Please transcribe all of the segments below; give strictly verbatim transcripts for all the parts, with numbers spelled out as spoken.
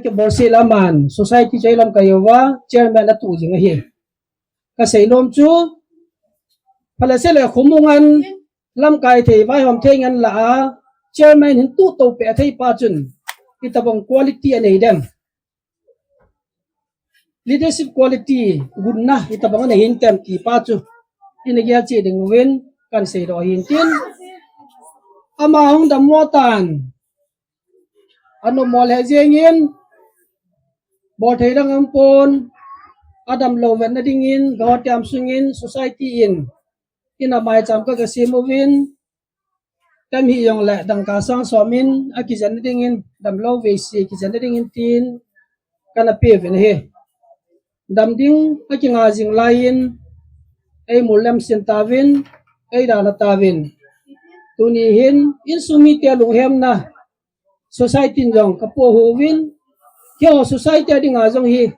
Kibolse laman society chai lamkai uva chairman atu jing ahi. Kasei lom chu, phalase le khomung an lamkai thei, vaihom thei ngen la a, chairman hin tuto pe thei pa chun, itabang quality anei dem. Leadership quality, gunna, itabang anei hin tem ti pa chu, ina gel che ding uvin, kan sei lo hin tin. Ama hung dam mo tan, anom mo le jengin, bol thei dang ampon, adam lo vet na dingin, gahatiam sungin, society in, ina mai cham ka kasem uvin, tem hi jong le dangka sang som in, akijen na dingin, damlou veise, kijen na dingin tin, kana pe uvin ahi. Dam ding, akinga jing laiyin, ei mul lem sin tauvin, ei dal tauvin. Tuni hin, insung mite lunghemna, society in jong kapoh uvin, keiho society a dinga jong hi,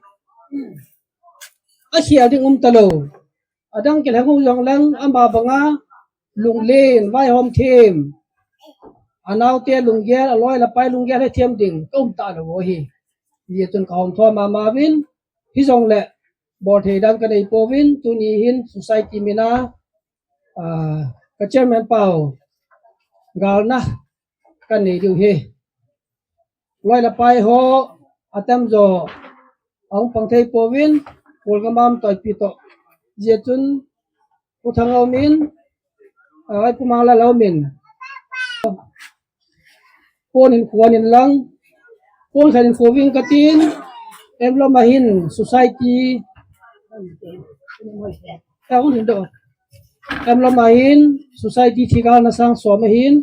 akhel ding um talou. Adang kilheng u jong leng ama banga, lunglen, vaihom them. Anaote lunggel, aloi le apai lunggel hethem ding, ka um talou ahi. Hijeh chun kahom tho mama uvin, hijongle, bol thei dang kanei pouvin, tuni hin society mina, ah, ka chairman pau, galna, kanei diu ahi. Loi le apai ho, atam jo, ahung pang thei pouvin, kol ka mam toi pi to. Hijeh chun, Pu Thangau min, ah, Pu Manglal ho min. Pon hin khuan in lang, pon khat in khu ving katin, em lom ahin society, ka hun hin do. Em lom ahin society thigal na sang som ahin,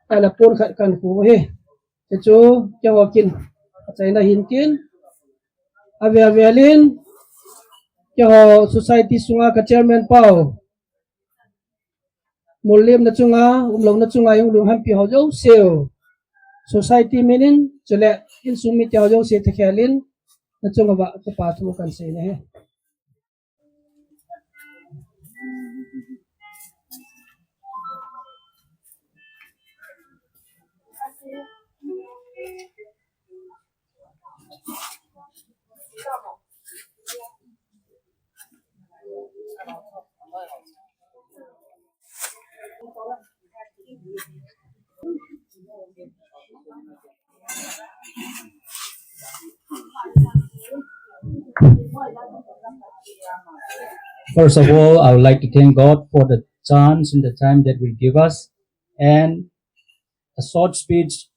ala pon khat kan khu ahi. Hichu, keiho kin, achaina hin tin, avel vel in, keiho society sunga ka chairman pau. Mol lemna chunga, umlouna chunga, jong lunghampi ho jouse. Society minin, chule, insung mite ho jouse thakhel in, na chunga va, kipa thu kan sei na ahi. First of all, I would like to thank God for the chance and the time that will give us, and a short speech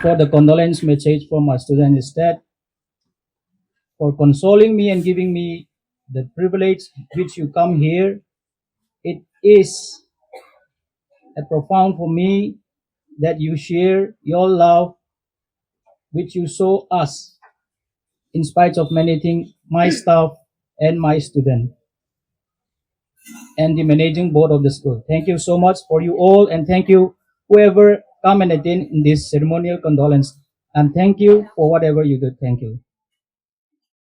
for the condolence message for my student is that for consoling me and giving me the privilege which you come here. It is a profound for me that you share your love which you show us in spite of many things, my staff and my student and the managing board of the school. Thank you so much for you all, and thank you whoever come and attend in this ceremonial condolence. And thank you for whatever you do. Thank you.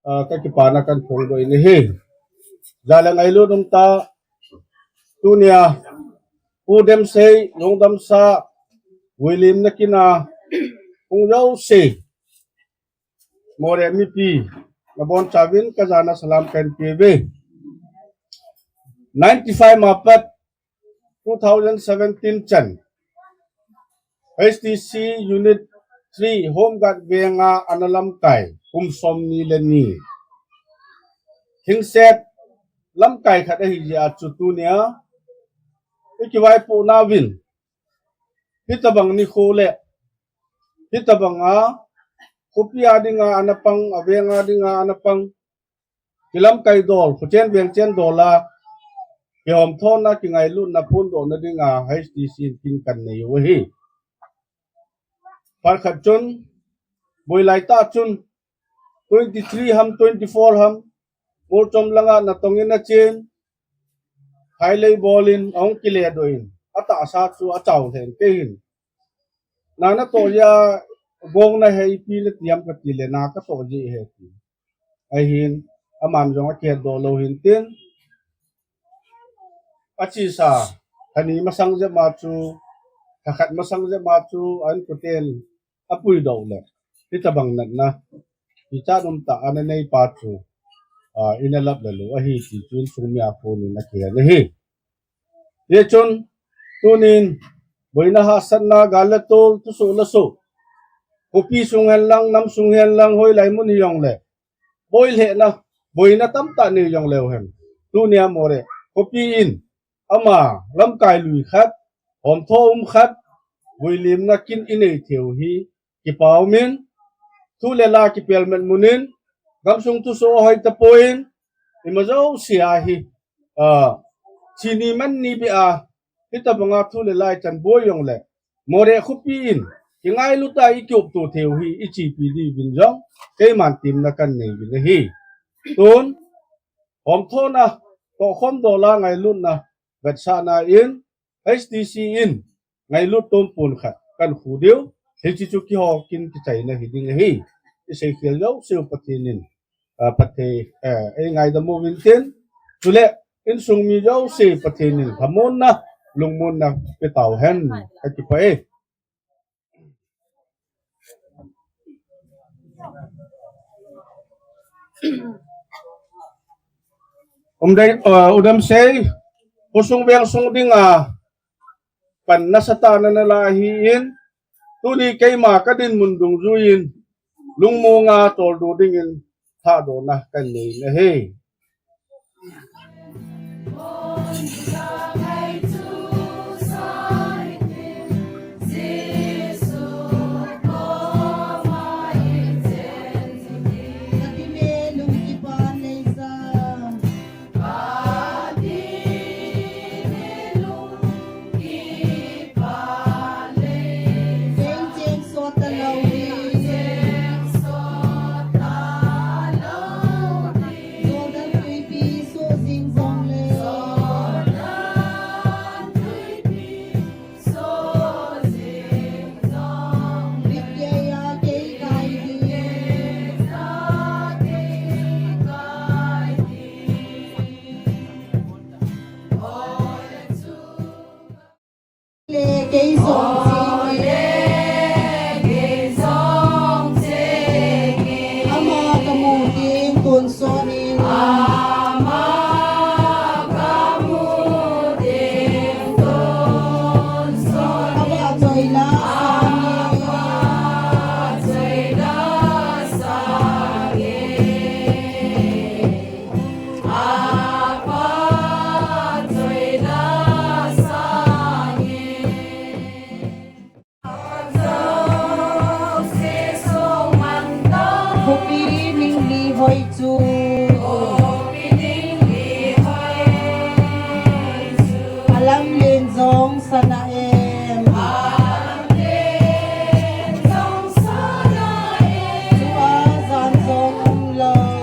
Ah, ka kipana kan phongdoh in ahi. Jale ngailut umtah, tunia, Pu Demsei, Lungdamsa, William Nakina, Pu Jouse, Moreh mipi, nabonchauvin kajana salam kahin peuve. Ninety-five ma pat, two thousand seventeen chan, H T C Unit three Home Guard venga ana lamkai, kum somni le ni. Hingset lamkai khat ahi jeh a chu tunia, i kivaipoh nauvin, hitabang nikho le, hitabang a, khopi a dinga ana pang, avenga dinga ana pang, kilamkai dol, khochen vengchen dol a, kihomthona, kingailutna phondohna dinga H T C in kin kan nei u ahi. Phat khat chun, boilai tah chun, twenty-three ham, twenty-four ham, Molchom langa natong in achen, khailei bol in, ahung kiledoh in, atahsa chu achao lheh in kei hin. Na natoh jeh a, gong nahe, ipi nati ham kati le, na katoh jeh ahi ati. Ahin, aman jong akihetdoh lou hin tin, achesa, lha ni masang jep ma chu, lha khat masang jep ma chu, a inkoten apuidoh le, hitabang natna, hichat umtah ana neipa chu, ah, ina lap le lou ahi ti chu insung mi a konin akihen ahi. Hichun, tunin, boina hahsatna, gal le tol, thusoh le soh, khopi sung hen lang, nam sung hen lang, hoilai mun hijongle, boi lhehna, boina tamtah nei jongleu hen, tunia Moreh khopi in, ama lamkai lui khat, homtho um khat, vuilimna kin inei theiu hi, kipa umin, thu le la kipelmet munin, gamsung thusoh ahoi tapoin, ima jouse ahi, ah, chini manni beh a, hitabanga thu le la ichan boi jongle, Moreh khopi in, kingailut a ikiupto theiu hi, ichepi diuvin jong, keiman temna kanei uvin ahi. Tun, homthona, tohkhom dola ngailutna, vetsahna in, H T C in, ngailut tompon khat, kahin khu diu, hiche chu kihou kin kichaina hiding ahi. Iseikhel jouseu Pathen in, ah, phatthei, eh, eingaidam uvin tin, chule, insung mi jouse Pathen in, lhamonna, lungmonna, petau hen, kakipah e. Umdei, uh, udamsei, khosung vengsung dinga, pan nasatah a nana la ahin, tuni keima kadinmun dungjuiyin, lungmonga toldo dingin, thahdohna kanei nahi. Khopi ning li hoi chu. Alamlen jong sana em. Tua jan jong umlou.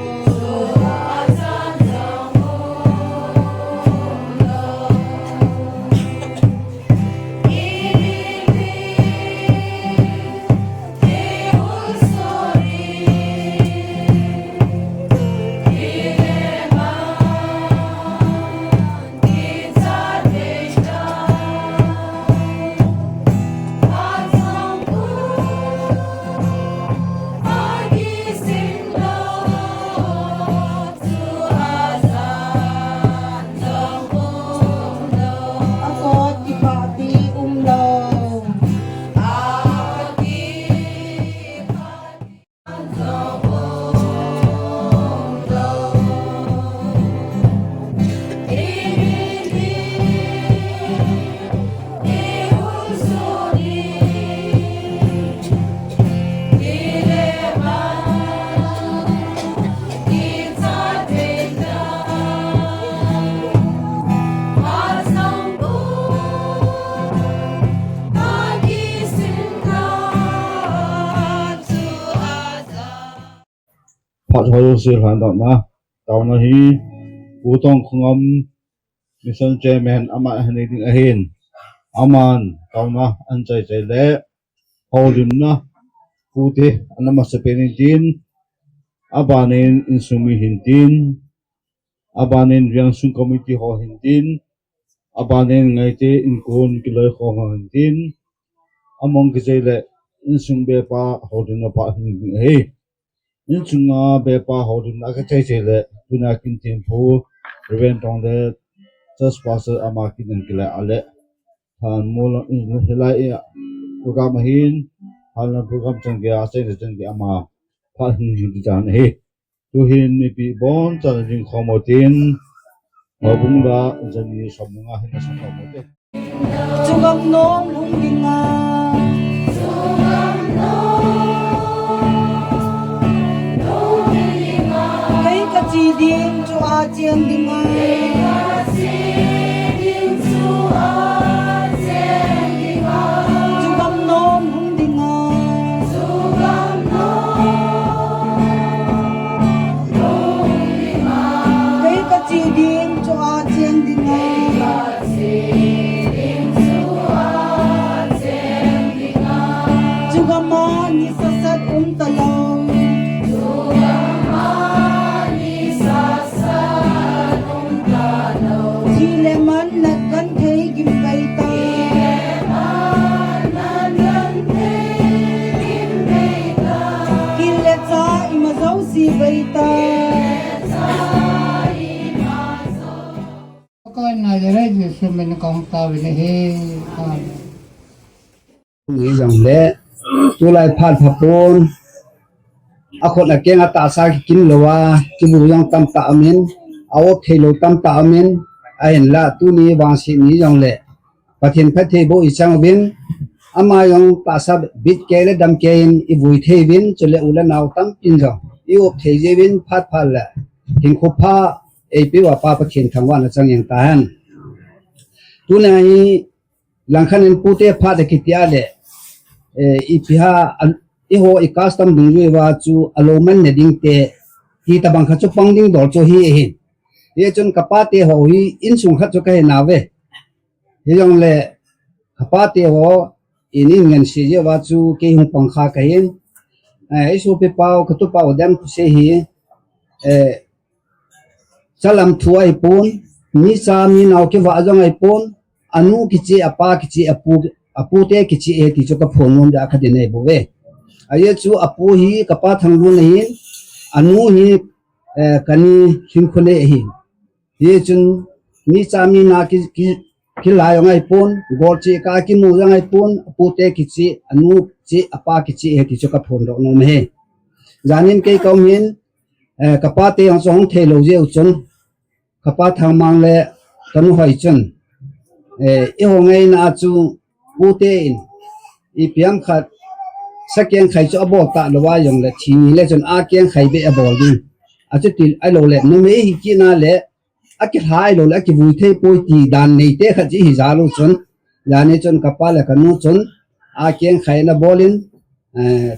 Phat hoi jouse lhan dohna, taona hi, Pu Tongkhongam Mission Chairman ama hin nei ding ahin. Aman taona ahin chai chai le, houlimna, Pu te, ana masapen in tin, abanin insung mi hin tin, abanin Vengsung Committee ho hin tin, abanin ngaite inkon kiloi khom ho hin tin, among kichai le, Insung bepa houlimna phat hing ding ahi. Insunga bepa houlimna ka chai chai le, tuna kin thempu, Reverend Tong le, Church Pastor ama kin ang kila ale. Than mo lang in hilai a, program ahin, hal na program chang kia, chai na chang kia ama, phat hing hing di chan ahi. Tuhin mipi bon chan ding khom utin, houbung la, jani som nga hin som khom utin. Chugam nom hung dinga. Kei kachi ding chu a cheng dinga. Chugam nom hung dinga. Kei kachi ding chu a cheng dinga. Chugam a ni sasat um talou. Chugam a ni sasat um talou. Thi le man nat kan thei gim pai ta. Thi le man nat kan thei gim pai ta. Kil le cha ima jouse pai ta. Kei na Nazareth Jesu min kong ta vin he. Amen. Ni jong le, tulai phat pha pon, a khut a keng a tahsa kikin lou a, kibu jong tamtah aum in, a op thei lou tamtah aum in, ahinla, tuni vangset ni jong le, Pathen phattheiboh i chang uvin, ama jong tahsa bit kei le dam kei in i vui thei uvin, chule u le nao tampin jong i op thei jeh uvin, phat phat le, hinkho pha, eipeuva Pa Pathen thangvahna chang jeng tahen. Tuna hi, Langkhat in pute phat a kiti a le, eh, ipi ham, a, eiho i custom dungjui uva chu alou man na ding te, ti tabang khat chu pang ding dol chu hi ahin. Hichun ka pate ho hi insung khat chu ka hi nauve. Hijongle ka pate ho in in ngen si jeh uva chu kei hung pang kha ka hin. Eh, i sopi pau, ka tupa u dem khu se hi, eh, Chalam thu ahipon, mi cha mi nao kivah jong ahipon, anu kicheh, apa kicheh, apu, apute kicheh ahi ti chu ka phon nom jeh a ka ding ahi bouve. Ajeh chu apu hi ka Pa Thanglun ahin, anu hi, eh, ka ni Lhingkholei ahin. Hichun mi cha mi na ki, ki, kilai jong ahipon, gol cheh kah a kimu jong ahipon, apute kicheh, anu cheh, apa kicheh ahi ti chu ka phondoh nom ahi. Janin kei ka um hin, eh, ka pate jong chu hung thei lou jeh u chun, ka Pa Thangmang le ka nu Hoi chun, eh, eiho ngaina a chu pute in, ipi ham khat, sakeng khai chu abol talou a jongle thi ni le chun akeng khai beh abol ding. Achuti ahilou le, numei hi kit na le, akilhai lou le, akivui thei poi ti dan neite khat chu hi jal u chun, jani chun ka pa le ka nu chun, akeng khai na bol in, eh,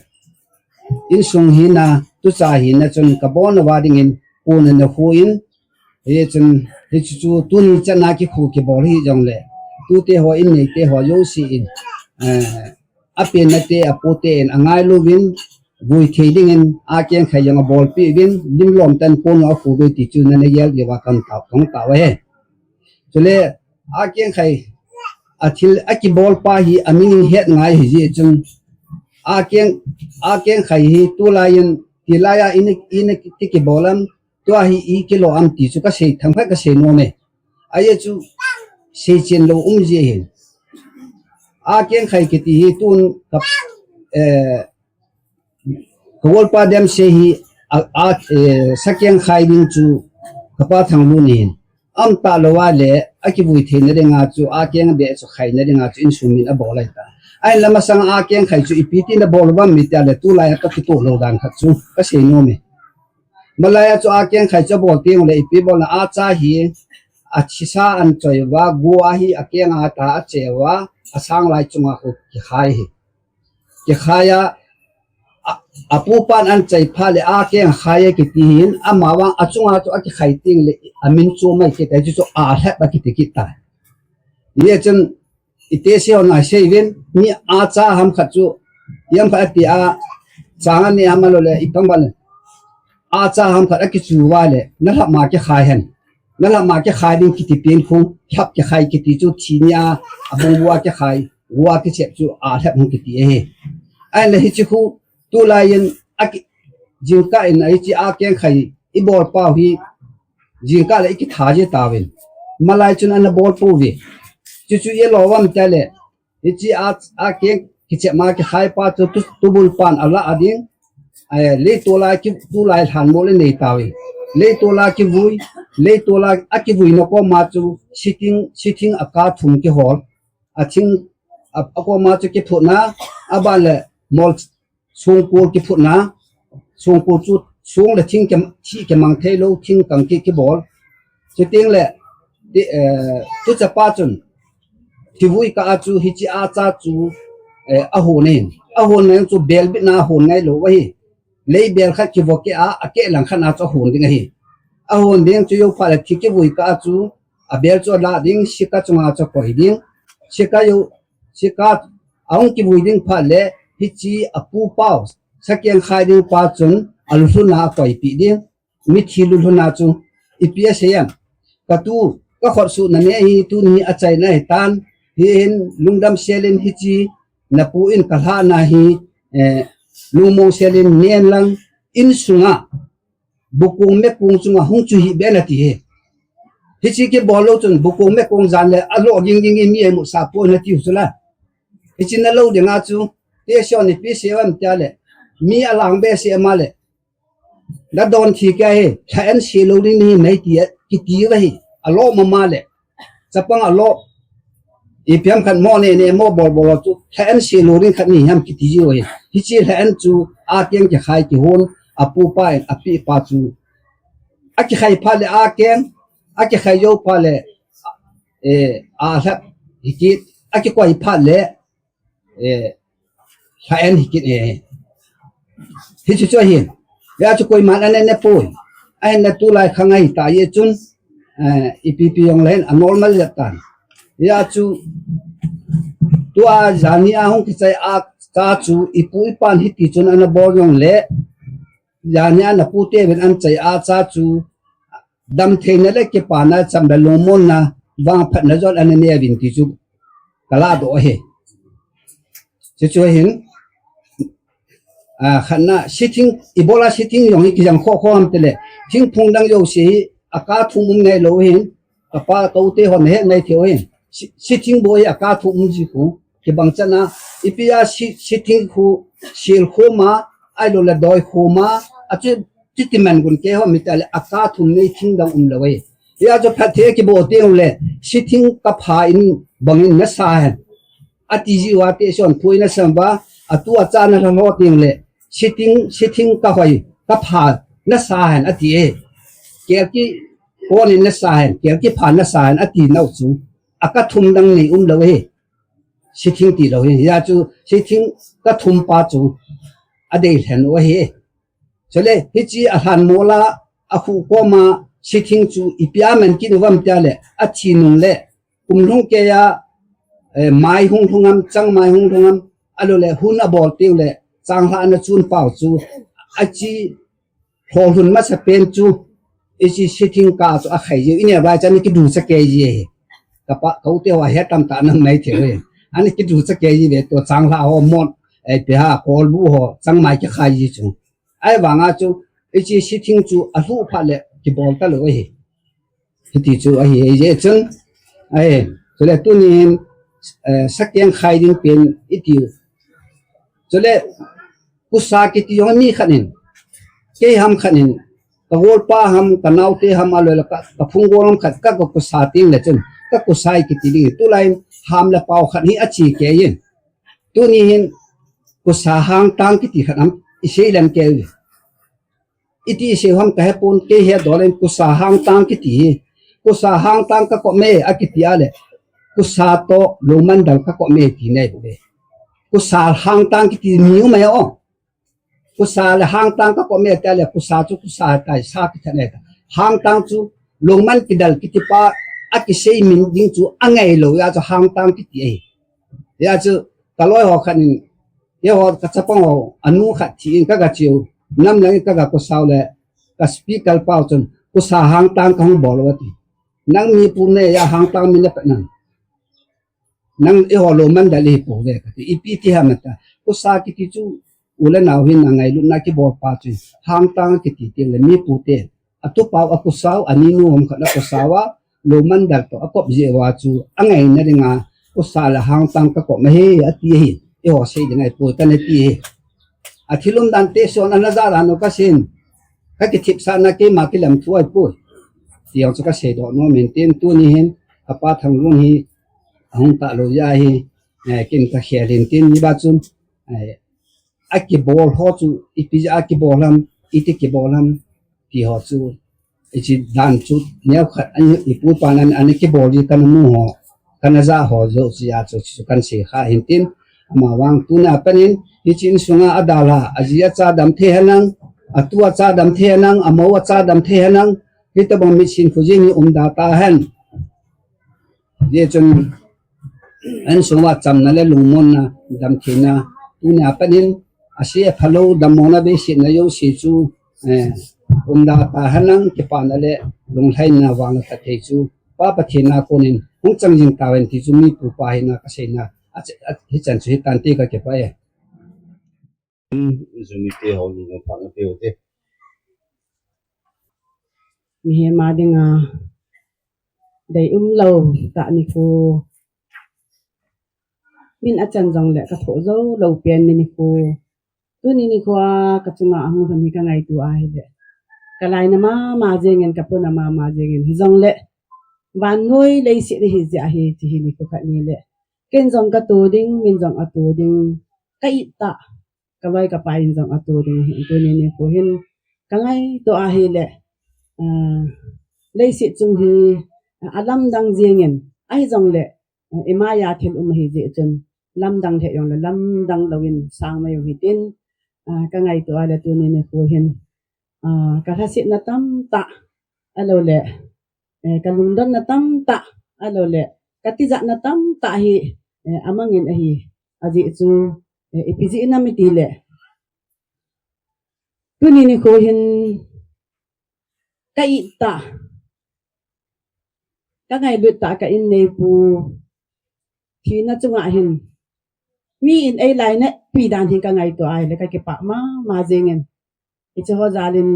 insung hina, tucha hina chun ka bolna uva dingin, puna na khu in, hichun, hichu chu tuni chan a kikhu kibol hi jongle, tute ho in neite ho jouse in, eh, apenna te, apute in angailu uvin, vui thei dingin, akeng khai jong abolpeh uvin, lim lom tah in pon jong akhu uve ti chu nana gel diu va kan tao, kan tao e. Chule, akeng khai, athil, akibol pa hi, amin in het ngai ahi jeh chun, akeng, akeng khai hi, tulai in, tilai a in, in, ti kibol am, tua hi i kilo am ti chu ka sei, thangphat ka sei nom e. Ajeh chu, sei chen lou um ji ahin. Akeng khai kiti hi tun ka, eh, ka golpa dem sei hi, a, a, eh, sakeng khai ding chu ka pa Thanglun ahin. Aum talou a le, akivui theina dinga chu, akeng beh chu khaina dinga chu, insung min abol ahi ta. Ahinla masang akeng khai chu, ipi tin abol uvem iti a le, tulai a ka kitoh lou dan khat chu, ka sei nom e. Malai a chu akeng khai chu abol teng le ipi bol na acha hi, athisa an choi uva, go a hi akeng a ta ache uva, asang lai chunga khu kikhai hi. Kikhai a, a, apupan an chai pha le akeng khai a kiti hin, ama vang achunga chu akikhai teng le amin chu mai kit a chu chu alhep akiti kit ta. Ye chun Ite se hon a sei uvin, mi acha ham khat chu, iam khat ati a, chang ani ham alou le, ipang ban. Acha ham khat akichu uva le, nalhap ma kikhai hen. Nalhap ma kikhai ding kiti pen khu, lhap kikhai kiti chu thi ni a, abung bua kikhai, bua kichep chu, alhep hung kiti ahi. Ahinla hiche khu tulai in aki, jingkah in hiche akeng khai ibol pau hi jingkah le ikitha ji tauvin. Malai chun ana bol pouve. Chuchu ilo uvam tile, hiche a, akeng kichep ma kikhai pa chu tu, tubul pan ala ading. Eh, leitol a ki, tulai lhanmo le nei tauve. Leitol a kivui, leitol a akivui na koma chu sithing, sithing aka thum kihol. Athing, a, akoma chu kiphutna, aban le mol songkul kiphutna, songkul chu song le thing ki, thih kimang thei lou, thing kang ki, kibol. Chuteng le, ti, eh, tuchapa chun, kivui kah a chu, hiche acha chu, eh, ahon in. Ahon ngai chu bel bitna ahon ngai lou ahi. Lei bel khat kivo keh a, akeh lang khat a chu ahon ding ahi. Ahon ding chu jou phat le thi kivui kah a chu, abel chu ala ding, sika chunga chu akoi ding. Sika jou, sika ahung kivui ding phat le, hiche apu pau, sakeng khai ding pa chun, alulhun a akoipeh ding. Mithi lulhun a chu, ipi asei em. Katu, kakhut suhna ne hi, tuni achaina ahitan, hihin lungdam selin hiche, napu in kalhahna hi, eh, lungmong selin nen lang, insunga, bukong mekong chunga hung chu hih be nati hi. Hiche kibol lou chun, bukong mekong jan le, alo ging ging in mi amu sah poi nati u chu la. Hiche nalou dinga chu, tehse hon ipi sei uvam tile, mi alang behseh ma le, nadon thi kei hi, lha-en se lou ding nahi nati a, kiti uva hi, alo mama le. Chapang alo, ipi ham khat mo nene, mo bol bol chu, lha-en se lou ding khat nahi ham kiti ji uva hi. Hiche lha-en chu, akeng kikhai kihon, apu pa in, apeh pa chu. Akikhai phat le akeng, akikhai jou phat le, eh, alhap, hikit, akikoi phat le, eh, lha-en hikit e. Hichu chu ahin. Hia chu koiman ana ne poi. Ahinla tulai khang ahi ta ye chun, eh, ipi pi jong le hin anormal jat tan. Hia chu tua jani a hung kichai acha chu ipu ipan hiti chun ana bol jong le, jani a napu teuvin ana chai acha chu damtheina le kipana cham le lungmonna vangphatna jong ana neuvin ti chu kaladoh ahi. Chuchu ahin, a, khatna, sithing, ibola sithing jong hi kijang kho kho ham tile, thingphung dang jouse hi, aka thum um ngai lou hin, kapa ka u te hon he ngai thei u hin. Si, sithing bou hi aka thum um ji khu, kibang chan a, ipi a si, sithing khu, sil khu ma, ahilou le doi khu ma, achu, chuti man gun kei ho mi tale, aka thum nei thing dang um lou e. Hia chu phatthei kibol teng le, sithing kapha in bangin nasa hen. Ati ji uva tehse hon phu in asam uva, atu acha nalha lou teng le, sithing, sithing kahoi, kapha nasa hen ati e. Kel kihon in nasa hen, kel kipha nasa hen ati nau chu. Aka thum dang nei um lou e. Sithing ti lou hi. Hia chu, sithing kathum pa chu. Adei lhen u ahi. Chule, hiche alhan mola, akhu koma, sithing chu, ipi a man kit uvam tile, athi nung le, kum lhung keiya, eh, mai hung lhung am, chang mai hung lhung am, ahilou le, hun abol teng le, changlhah ana chun pau chu, achi, lho lhun masa pen chu, hiche sithing kah chu akhai jiu, ine vai chu ana kidu cha kei ji e. Kapa, ka u te ho he tamtah ana um nai thei e. Ana kidu cha kei ji ve to changlhah ho mon, eh, ipi ham, kolbu ho, chang mai kikhai ji chu. Ahivanga chu, hiche sithing chu alhuh phat le kibol talou ahi. Hiti chu ahi, hijeh chun, ahi, chule tunin, eh, sakeng khai ding pen iti u. Chule, kusa kiti jong mi khat in, kei ham khat in, ka golpa ham, ka naote ham, ahilou le ka, ka phung gol ham khat, ka, ka kusa teng le chun, ka kusa kiti ding, tulai in, ham le pao khat hi ache kei in. Tuni hin, kusa hangtang kiti khat ham, isei lem kei u. Iti isei u ham kahepon, kei he dol in kusa hangtang kiti hi. Kusa hangtang kakop me akiti a le. Kusa toh lungmandal kakop me ti nei bou ve. Kusa hangtang kiti mi um e o. Kusa le hangtang kakop me tia le kusa chu kusa tai sa kithat ne ta. Hangtang chu lungman kidal kiti pa akisei min ding chu angai lou a chu hangtang kiti e. Hia chu kaloi ho khat in, keiho ka chapang ho, anu khat thi in ka ga chiu, nam lang in ka ga kusa u le, ka speaker pau chun, kusa hangtang ka hung bol u ati. Nang mi pu ne ya hangtang mi na pe nang. Nang eiho lou mandal hi po ve kati. Ipi ti ham ata. Khosa kiti chu u le nau hin angailutna kibol pa chu. Hangtang kiti ti le mi pu te. Atupau akhosau, aninu ham khat akhosau a, lou mandal to akop jeh uva chu, angaina dinga, khosa le hangtang kakop ma he, ati hi. Eiho sei ding ahi po, kana ti hi. Athil umdan te son ana ja dan u kasin. Kakithipsah na keima kilam thu ahi po. Ti jong chu kasei doh nom in tin tuni hin, kapa Thanglun hi, ahung tah lou jeh hi, eh, kin kakhel in tin ni ba chun, eh, akibol ho chu, ipi jeh a kibol ham, iti kibol ham, ti ho chu, hiche dan chu, neo khat, ani, ipu ipa nan, ani kibol ji kana mu ho, kana ja ho jo, chu ja chu, chu kan sei kha hin tin, ama vang tuna panin, hiche insunga adalha, aji acha dam thei henlang, atu acha dam thei henlang, amou acha dam thei henlang, hitobang mitsin khojin hi umda tahen. Hijeh chun, insunga chamna le lungmonna, damtheina, tuna panin, ase aphalou, dammona, beisetna jouse chu, eh, umda tahen lang, kipana le lunglhaina vang le khat thei chu, Pa Pathen a konin, hung chang jing tahen ti chu mi pu pa hina kaseina, a, a, hichan chu hitan ti kakipah e. Jumite ho lungmong phatna pe u te. Mihem a dinga deium lou tah nikho. Min achan jongle kathoh jou lou pen ni nikho. Tuni nikho a kachunga ahung lhun hi kangaito ahile, kalaina mama jengin, kapuna mama jengin. Hijongle vannoi leiset hi jeh ahi, ti hi nikho khat ni le. Ken jong kato ding, min jong ato ding. Ka-it tah. Kaloi kapai in jong ato ding ahi, tuni nikho hin kangaito ahile, ah, leiset chung hi, ah, alamdang jengin, ahijongle, ah, ima a thil um ahi jeh chun, lamdang lheh jongle, lamdang louvin sang mai u hitin, ah, kangaito ahile tuni nikho hin, ah, kalhasetna tamtah, ahilouleh, eh, kalungdonna tamtah, ahilouleh, katijatna tamtah hi, eh, amangin ahi, ajeh chu, eh, ipi jeh ham itile, tuni nikho hin ka-it tah, kangailut tah ka-inneipu thina chunga hin, mi in eilainatpi dan hin kangaito ahile kakipah mama jengin. Hiche ho jal in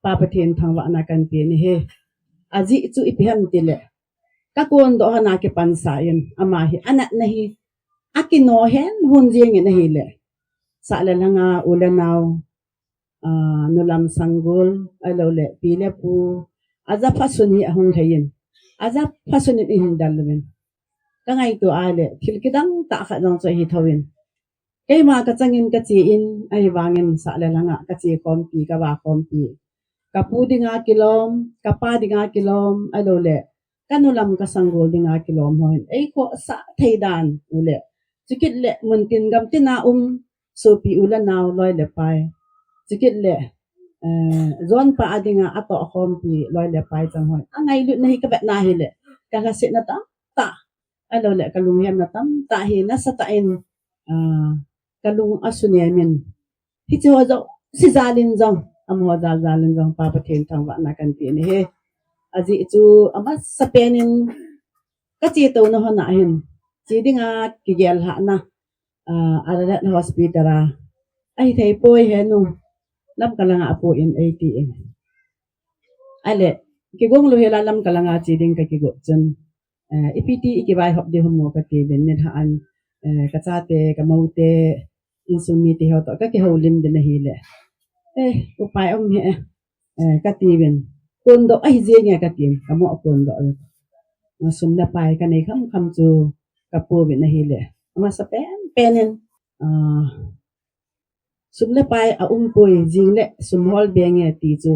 Pa Pathen thangvahna kanpe nahi. Ajeh chu ipi ham itile, kakondoh hon a kipansa in, ama hi anatna hi akino hen hun jengin ahile, sah le lhanga u le nao, ah, nulam sanggol, ahilouleh pi le pu, ajapha sun hi ahung lhei in, ajapha sun in ihin del uvin. Kangaito ahile, thil kidang tah khat jong chu ahi thouvin. Keima kachangin kache in, ahivangin sah le lhanga kache khompi, kava khompi, kapu dinga kilom, kapa dinga kilom, ahilouleh, kanulam kasanggol dinga kilom ho hin eikhohsah thei dan u le, chukit le muntin gamtin a um sopi u le nao, loi le pai, chukit le, eh, jonpha a dinga atoh khompi loi le pai chang ho hin angailutna hi kavetna hile, kalhasetna tamtah, ahilouleh kalunghemna tamtah hi nasatah in, ah, kalung asunem in. Hiche ho jouse jal in jong, amaho jal jal in jong, Pa Pathen thangvahna kanpe nahi. Ajeh chu amasapen in kache touna hon a hin, che dinga kigel lhahna, ah, Ararat Hospital a, ahithei poi henu, Lamka langa apu in eitin. Ahile, kigong lou hela Lamka langa che ding kakigot chun, eh, ipi ti ikivaihop ding ham o katiuvin, nilhah an, eh, kachate, kamoute, insung mite ho toh kakihoulim uvin ahile, eh, upai um hih e, eh, katiuvin. Kondoh ahi jenge katin, kamoh kondoh uvin. Sum le pai kanei khamkham chu kapouvin ahile, amasapen pen in, ah, sum le pai aumpoi, jing le sum hol benge ti chu,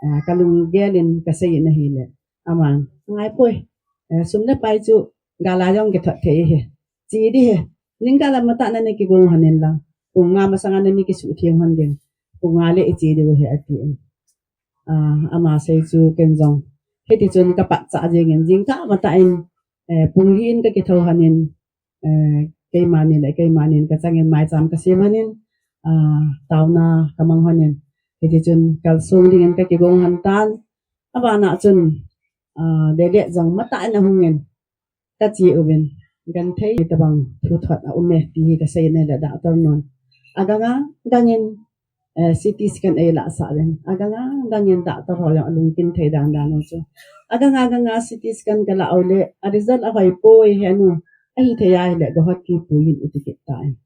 ah, kalunggel in kasei in ahile, aman, ngaipoi, eh, sum le pai chu gal a jong kithot thei ahi, che ding ahi, ningkah lam matah nana kigong lhon in lang, pung nga masanga nami kisuhtheng lhon ding, pung nga le iche diu ahi atin. Ah, ama sei chu ken jong hitichun kapatchah jengin, jingkah matah in, eh, pung li in kakithou lhon in, eh, keimani le keimanin kachangin maicham kasem lhon in, ah, taona kamang lhon in, hitichun kalsong dingin kakigong lhon tan. Abana chun, ah, Lele jong matah in ahungin, kache uvin, genthei tabang thuthot a um e ti hi kasei ne le doctor nun. Aganga gangin eh, C T scan ei lahsah uvin. Aganga gangin doctor ho jong alungkim thei dan dan u chu. Aganga ganga C T scan kalah u le a result ahoipoi henu. Ahithei ahile Guwahati puiyin iti kit tan.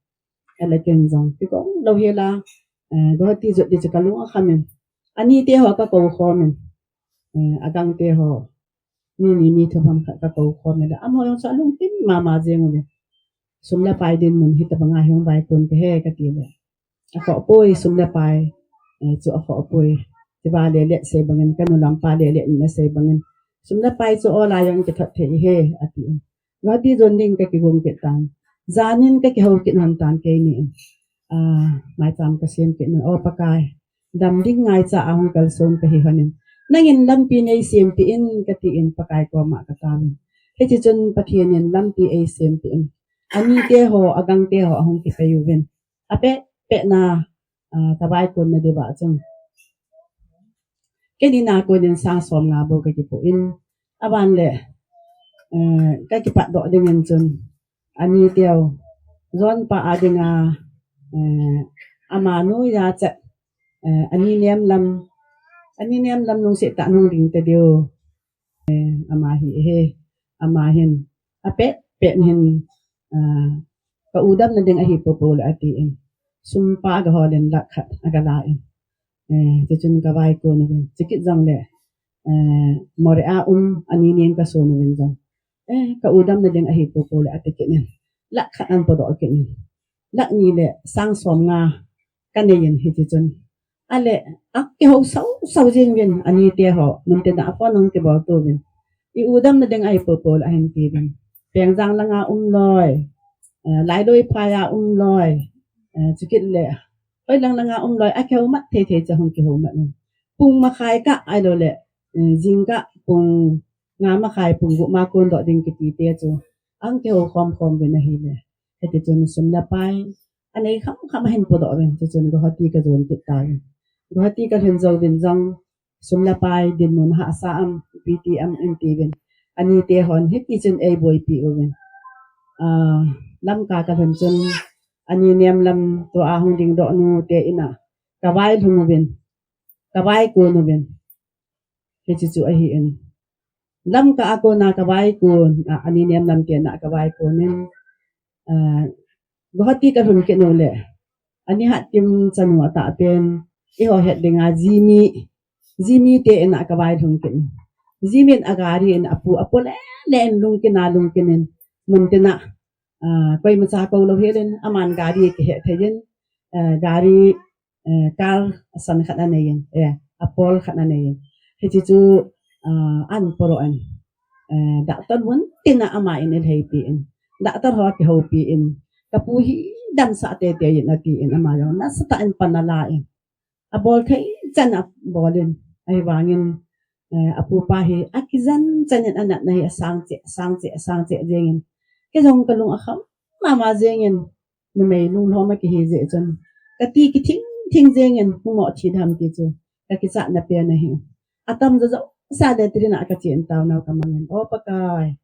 Ahile ken jong kigong lou hela, eh, Guwahati jot di chu kalung akham in. Anite ho kakou khom in. Eh, agangte ho. Mi ni mi thum ham khat kakou khom in le. Amaho jong chu alungkim mama jeng uve. Sum le pai dinmun hitabanga hung vaikon kahe kati le. Akhohpoi sum le pai. Eh, chu akhohpoi. Tiva le le sei bangin, kanu lampa le le in asei bangin. Sum le pai chu ola jong kithot thei e, ati. Guwahati jon ding kakigong kit tan. Janin kakihou kit hon tan keini in. Ah, maicham kasem kit in. O Pakai. Dam ding ngaicha a hung kalson kahi hon in. Nangin lampi nei sempeh in kati in Pakai koma kataovin. Hiche chun Pathen in lampi ei sempeh in. Anite ho, agangte ho ahung kipei uvin. Apeh, peh na, ah, kavaikon na diuva chun. Keini a kon in sang som nga bou kakipoh in. Aban le, eh, kakipat doh dingin chun. Aniteu. Jon pa a dinga, eh, amanu ya chet. Eh, ani nem lam. Ani nem lam nung se ta nung ding te diu. Eh, ama hi he, ama hin, apeh, peh hin, ah, ka u damna ding ahi popo le ati in. Sum pa aga hol in lakh khat aga la in. Eh, chuchun ka vaikon uvin. Chukit jong le, eh, Moreh a um, ani nen ka son uvin jong. Eh, ka u damna ding ahi popo le ati kit in. Lakh khat an podoh kit in. Lakh ni le sang som nga ka nei in hiti chun. Ale, akihou sau sau jing uvin, anite ho, muntina a phone ahung kibol to uvin. I u damna ding ahi popo le ahin ti uvin. Pengjang langa um loi, eh, Lailoi phai a um loi, eh, chukit le, hoi lang langa um loi, akihou mat thei thei chu ahung kihou mat in. Pung makhai kah ahilou le, eh, jing kah pung nga makhai pung gup ma kon doh ding kiti te chu. Ahung kihou khom khom uvin ahile. Hiti chun sum le pai anei kham kham ahin podoh uvin, chuchun Guwahati ka jon kit tauvin. Guwahati ka lhun jou uvin jong, sum le pai dinmun hahsa am, ipi ti am in ti uvin. Anite hon hiti chun ei boipi uvin. Ah, Lamka ka lhun chun, ani nem lam tua hung ding doh nu te in a, ka vai lhung uvin, ka vaikon uvin. Hiti chu ahi in. Lamka a kona ka vaikon, a, ani nem lam te na ka vaikon in, ah, Guwahati ka lhun kit nu le. Ani hatkim chanu atah pen, eiho het dinga Jimmy, Jimmy te in a ka vai lhung kit in. Jimmy in a gari in apu, apu le, le in lungkin a lungkin in, muntina, ah, koima cha kou lou hel in, aman gari kihe thei in, ah, gari eh, car asan khat anei in, eh, apol khat anei in. Hiti chu, ah, an poro an, eh, doctor mun tina ama in eiheipi in. Doctor ho kihoupi in. Ka pu hi damsah tete in ati in ama jong nasatah in pan ala in. Abol thei chan abol in. Ahivangin, eh, apu pa hi akijen chan in anatna hi asang cheh, asang cheh, asang cheh jeng in. Kei jong ka lung akham mama jeng in. Numei lunglhom a kihi jeh chun. Ka ti kithing thing jeng in, humo thi dam ti chu. Ka kichatna pen ahi. Atam jo jo sa le trin a ka chen tao nau ka mang in. O Pakai.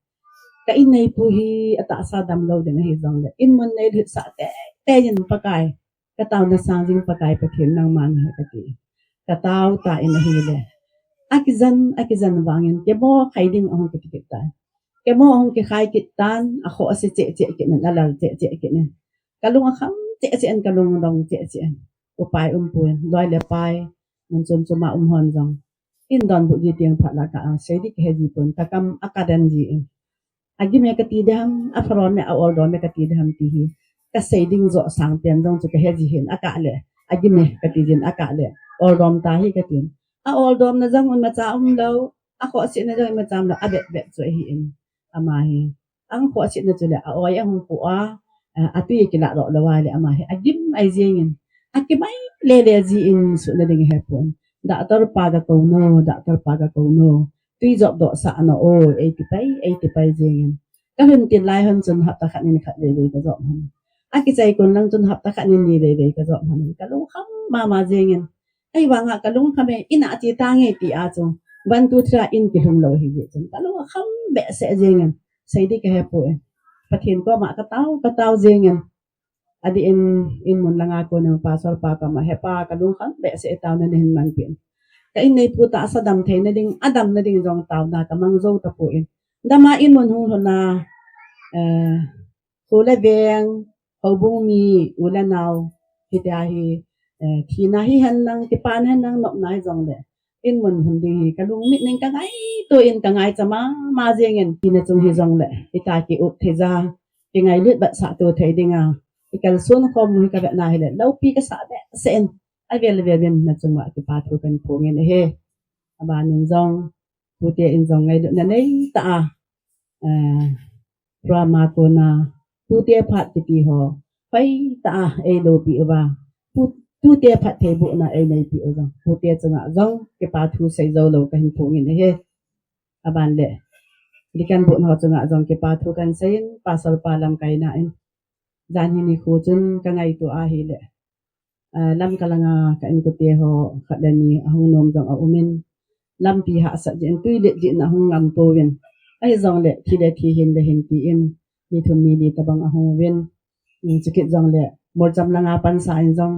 Ka in nei pu hi atahsa damlou ding ahi jong le. In mun nei lhit sah tete in Pakai. Ka taona sang jing Pakai Pathen nangma nahi ka ti. Ka tao ta in ahile. Akijen, akijen vangin. Kei mo khai ding ahung kiti kit tai. Kei mo ahung kikhai kit tan, akhoh ase cheh cheh kit in, alal cheh cheh kit in. Ka lung akham cheh cheh in, ka lung dong cheh cheh in. Upai umpon, loi le pai, mun chom chom a um hon jong. In donbut ji teng phat la ka, ah, sei di kahe ji pon, ka kam akah den ji in. Agim e kati diham, apharom e, aoldom e kati diham ti hi. Kasei ding jo sang pen jong chu kahe ji hin, akah le. Agim e kati jin, akah le. Oldom ta hi katin. Aoldomna jong imacha umlou. Akhohsetna jong imacha umlou, abet bet chu ahi in. Ama hi. Ang khohsetna chu le, a oi ahung pu a, a, atui kilah doh lou a le ama hi. Agim ai jeng in. Akimai le le ji in suhna ding hepon. Doctor pa ga kou no, doctor pa ga kou no. Tui jop doh sah na o, eighty pai, eighty pai jeng in. Ka lhun tin lai hon chun hapta khat nin khat vei vei ka jop hon. Akichai kon lang chun hapta khat nin ni vei vei ka jop hon. Ka lungkham mama jeng in. Ahivanga ka lungkham e, in a che tange ti a chu. One, two, three a in kilhung lou hi jeh chun. Ka lung akham behseh jeng in. Sei di ka hepon. Pathen koma katao, katao jingin. Adeh in, in mun langa konin pastor pa koma, "He pa, kalungkham behseh e, taona nahin manpeh in. Ka in neipu tahsa dam theina ding, adamna ding jong taona kamang jou tapon. Dama in mun hung lhun a, eh, kho le veng, houbung mi, u le nao, hitia hi, eh, thina hihen lang, kipana hihen lang, nopna hijongle, in mun lhun ding hi kalungmit in kangaito in, kangaicha mama jingin, thina chung hijongle, hita ki-up thei ja, kingailut batsah to thei dinga, ikalson khom hi kavetna hile, loupi kasah behseh in, avel vel in nachung uva kipa thu kahin phongin ahi. Aban in jong, tute in jong ngailutna neitah a, eh, drama kona, tute phat kiti ho, hoitah a eiloupeh uva, tu, tute phattheibohna eineipeh u jong, tute chunga jong kipa thu sei joulou kahin phongin ahi. Aban le, deacon bohna ho chunga jong kipa thu kahin seiyin, pastor pa lamkaina in, janhi nikho chun kangaito ahile, ah, Lamka langa ka inkote ho khat le ni ahung nom jong aumin, lampi hahsat jeh in, twi let jeh in ahung ngam pouvin. Ahijongle, thi le thi, hin le hin tin, mi thum mi li tobang ahung uvin. Chukit jongle, Molcham langa pansa in jong,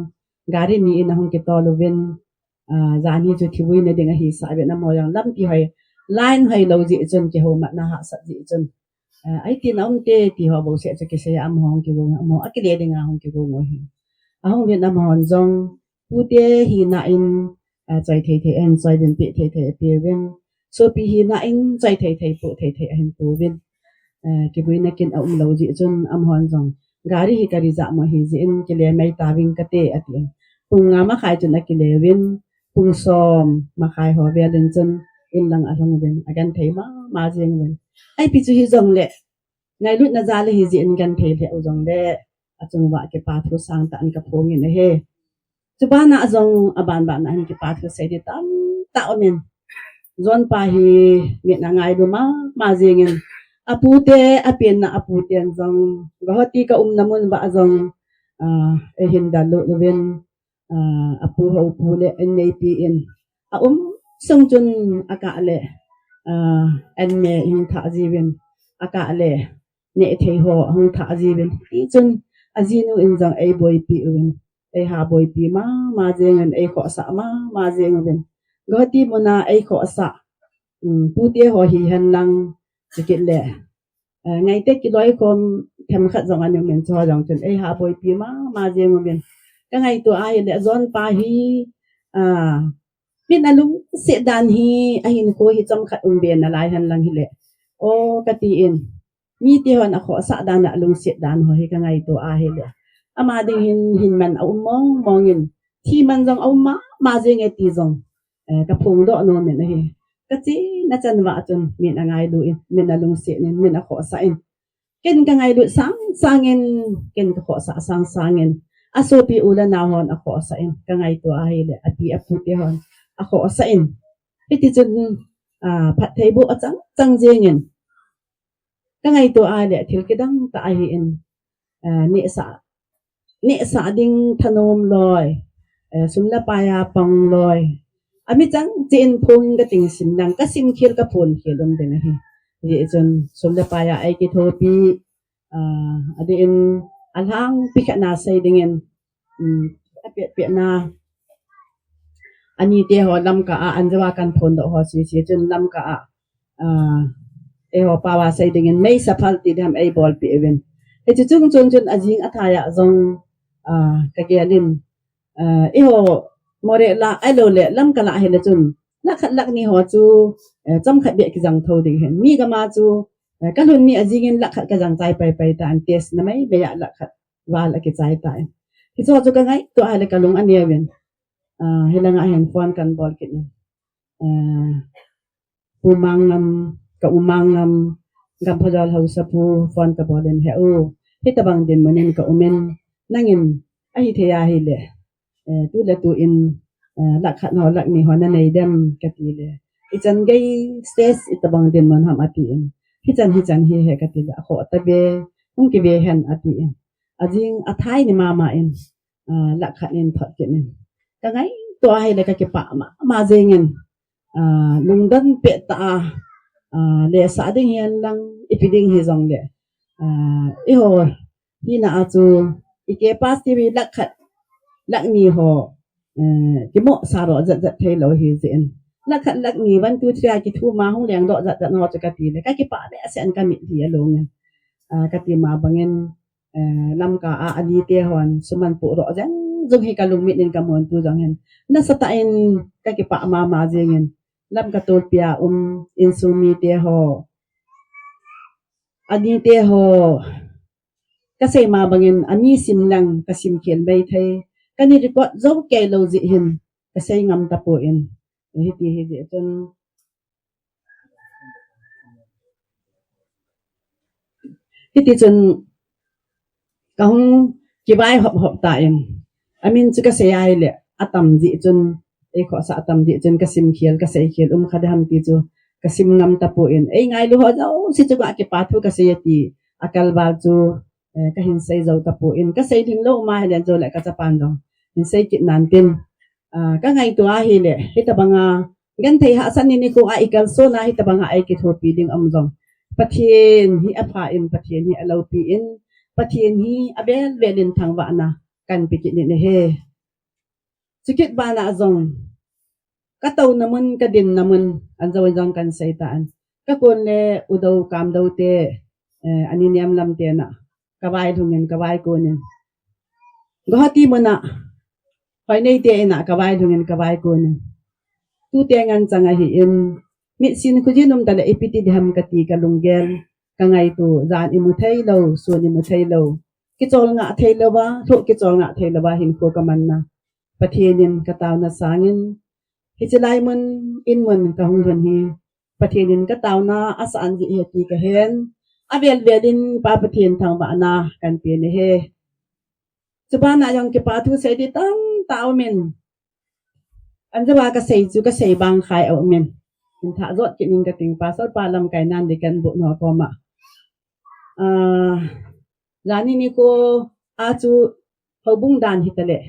gari ni in ahung kitol uvin. Ah, janhi chu thibuina ding ahisah uvin, amaho jong lampi hoi, line hoilou jeh chun, kihoumatna hahsat jeh chun, ah, ahi tin aum te, ti ho bouseh chu kisei a, amaho hung kigong, amaho akile dinga hung kigong u ahi. Ahung uvin amahon jong, tute hina in, ah, choi thei thei ahin choi uvin, peh thei thei apeh uvin. Sopi hina in choi thei thei, poh thei thei ahin pouvin. Eh, kibuina kin aumlou jeh chun amahon jong, gari hi ka reserve mo ahi jeh in, kile mai tauving kate, atin. Pung nga makhai chun akile uvin, pung som makhai ho vel in chun, in lang alhung uvin, agenthei mama jing uvin. Ipi chu hijongle, ngailutna jal ahi jeh in genthei lheh u jongle, achung uva kipa thu sangtah in kaphongin ahi. Chubana jong, aban bana hin kipa thu sei ding tamtah aumin. John pa hi mit angailu mama jingin, apute, apenna aputen jong, Guwahati kaumna mun uva jong, ah, eihin dallut uvin, ah, apu ho pu le in neipen, aum sung chun akah le, ah, an me in thah jiuvin, akah le neh thei ho ahung thah jiuvin. Tichun ajinu in jong eiboipi uvin, eiha boipi mama jingin, eikhohsah mama jing uvin. Guwahati muna eikhohsah, um, pute ho hihen lang, chukit le, eh, ngaite kiloikhom themkhat jong ana umin, chuho jong chun eiha boipi mama jing uvin. Kangaito ahile, John pa hi, ah, min alungset dan hi, ahinkho hi chomkhat um be nalai henlang hile, o, katin, mite hon akhohsah dan, alungset dan ho hi kangaito ahile, ama ding hin, hin man aum mong mongin, thi man jong aum mama jinge ti jong, eh, kaphongdoh nomin ahi. Kachena chan uva chun min angailu in, min alungset in, min akhohsah in, ken kangailut sang sangin, ken kakhohsah sang sangin, asopi u le nao hon akhohsah in, kangaito ahile, api apute hon akhohsah in. Hitichun, ah, phattheiboh achang chang jingin, kangaito ahile, thil kidang tah ahin, ah, nehsah, nehsah ding thanom loi, eh, sum le pai a pang loi, ami chang cheh in phongin katingsim lang, kasimkhel kaphonkhel um ding ahi. Hijeh chun sum le pai a eikithopi, ah, adeh in alhangpi khat na sei dingin, um, apet pet na, anite ho Lamka a, anjou a kaphondoh ho sese chun Lamka a, ah, eiho pao a sei dingin meisa phal ti ding ham eibolpeh uvin. Hiche chung chon chun ajing athai a jong, ah, kagelin, ah, eiho Moreh lah ahiloule Lamka lah hile chun lakh khat lakh ni ho chu, eh, chomkhat beh kijang thou ding ahin. Mi gam a chu, eh, kalhun ni ajingin lakh khat kajang chai paipai tan, test na maimai a lakh khat val akichai tan. Hicheho chu kangaito ahile kalung aneuvin. Ah, hilanga hin phone kahin bol kit in, ah, Pu Mangam, ka U Mangam, Gamphajawl haosapu, phone kabol in, He u, hitobang dinmun in kaumin, nangin ahithei ahile, eh, tuletu in, eh, lakh khat ho lakh ni ho nanei dem, katile, ichan gei stage itobang dinmun ham atin, hichan hichan hi ahi katile, akhoh tave, hung kive hen atin, ajing athai ni mama in, ah, lakh khat in thot kit in, kangaito ahile kakipah mama jengin, ah, lungdon pettah a, ah, lehsah ding hihen lang, ipi ding hijongle, Ah, eiho hina a chu i capacity lakh khat, lakh ni ho, eh, kimoh sa ro jat jat thei lo hi jin. Lakh khat, lakh ni, one, two, three a kithu ma hung leng doh jat jat ho chu kati le, ka kipah behseh in ka mitlhi a long in. Ah, kati ma bangin, eh, Lamka a ani te hon suman pu ro jeng jung hi ka lungmit in ka mun tu jong hin. Nasatah in ka kipah mama jeng in. Lamka tolpi a um insung mite ho, ani te ho, ka sei ma bangin ani sim lang ka sim khel mai thei. Ka ni record jo kei lo jeh hin ka sei ngam tapon. Hiti hi jeh chun, hiti chun ka hung kivai hop hop tan. Amin chu ka sei ahile, atam jeh chun, ei khohsah atam jeh chun ka sim khel, ka sei khel um kha ding ham ti chu ka sim ngam tapon. Ei ngailu ho jouse chunga kipa thu ka sei e ti a kalval chu, eh, ka hin sei jo tapon. Ka sei ding lou ma hile jo le ka chapan jong hin sei kit nan tin. Ah, ka ngaito ahile, hitabanga genthei hahsatna nikho a i kalsonna hitabanga ei kithopi ding um jong, Pathen hi apha in, Pathen hi aloupi in, Pathen hi avel vel in thangvahna kan pe kit in ahi. Chukit bana jong, ka touna mun, ka dinna mun, an jo in jong kan sei tan. Ka kon le u do kam do te, eh, ani niam lam te na ka vai lhung in, ka vai kon in. Guwahati mun a Hoinei te in a ka vai lhung in, ka vai kon in. Tute ngan chang ahin, mitsin khujin um tale ipi ti ding ham kati ka lunggel, ka ngaito, jan imu thei lou, sun imu thei lou. Kichol ngah thei louva, lhoh kichol ngah thei louva hinkho ka manna. Pathen in ka taona sangin, hiche lai mun, in mun ka hung lhun hi, Pathen in ka taona asah jeh ahi ti ka hen. Avel vel in Pa Pathen thangvahna kan pe in ahi. Chubana jong kipa thu sei ding tamtah aum in. An jeh a ka sei chu ka sei bang khai aum in. Hin thah jot kit ning ka ting, Pastor pa lamkai nan ding kan bu no koma. Ah, jani nikho a chu houbung dan hitale,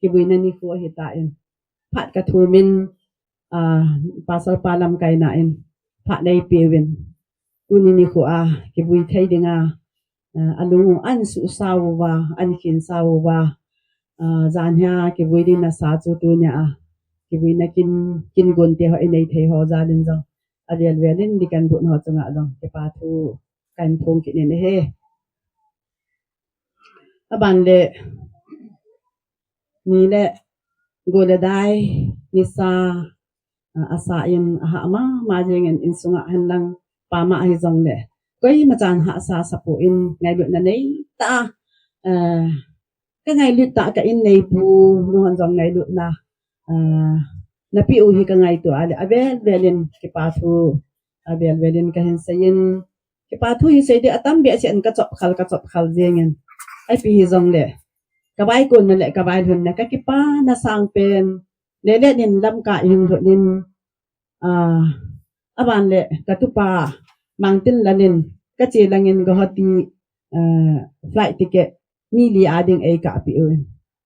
kivuina nikho ahitan. Phat ka thum in, ah, Pastor pa lamkai nan phat nei peuvin. Tuni nikho a kivui thei dinga, ah, alung u an suhsa uva, an khinsa uva, ah, jan hia kivui ding nasa chu tunia, ah, kivuina kin, kin gon te ho inei thei ho jal in jong, avel vel in ding kan bu no chunga jong kipa thu kan phong kit in ahi. Aban le, ni le, go le dai, nisa, ah, asa in, aha mama jeng in, insunga hen lang, pama ahi jong le, koima chan hahsa sa pon, ngailutna nei tah, eh, ka ngailut tah ka inneipu, nu hon jong ngailutna, ah, na pe u hi ka ngaito a le, avel vel in kipa thu, avel vel in ka hin sei in, kipa thu hi sei ding atam behseh in ka chop khal, ka chop khal jeng in. Ipi hi jong le, ka vai kon na le, ka vai lhun na, ka kipana sang pen, le le nin Lamka i hung lhun in, ah, aban le, ka tupa, Mangtinlal in, ka che lang in Guwahati, ah, flight ticket, mi li a ding ei kah peh uvin.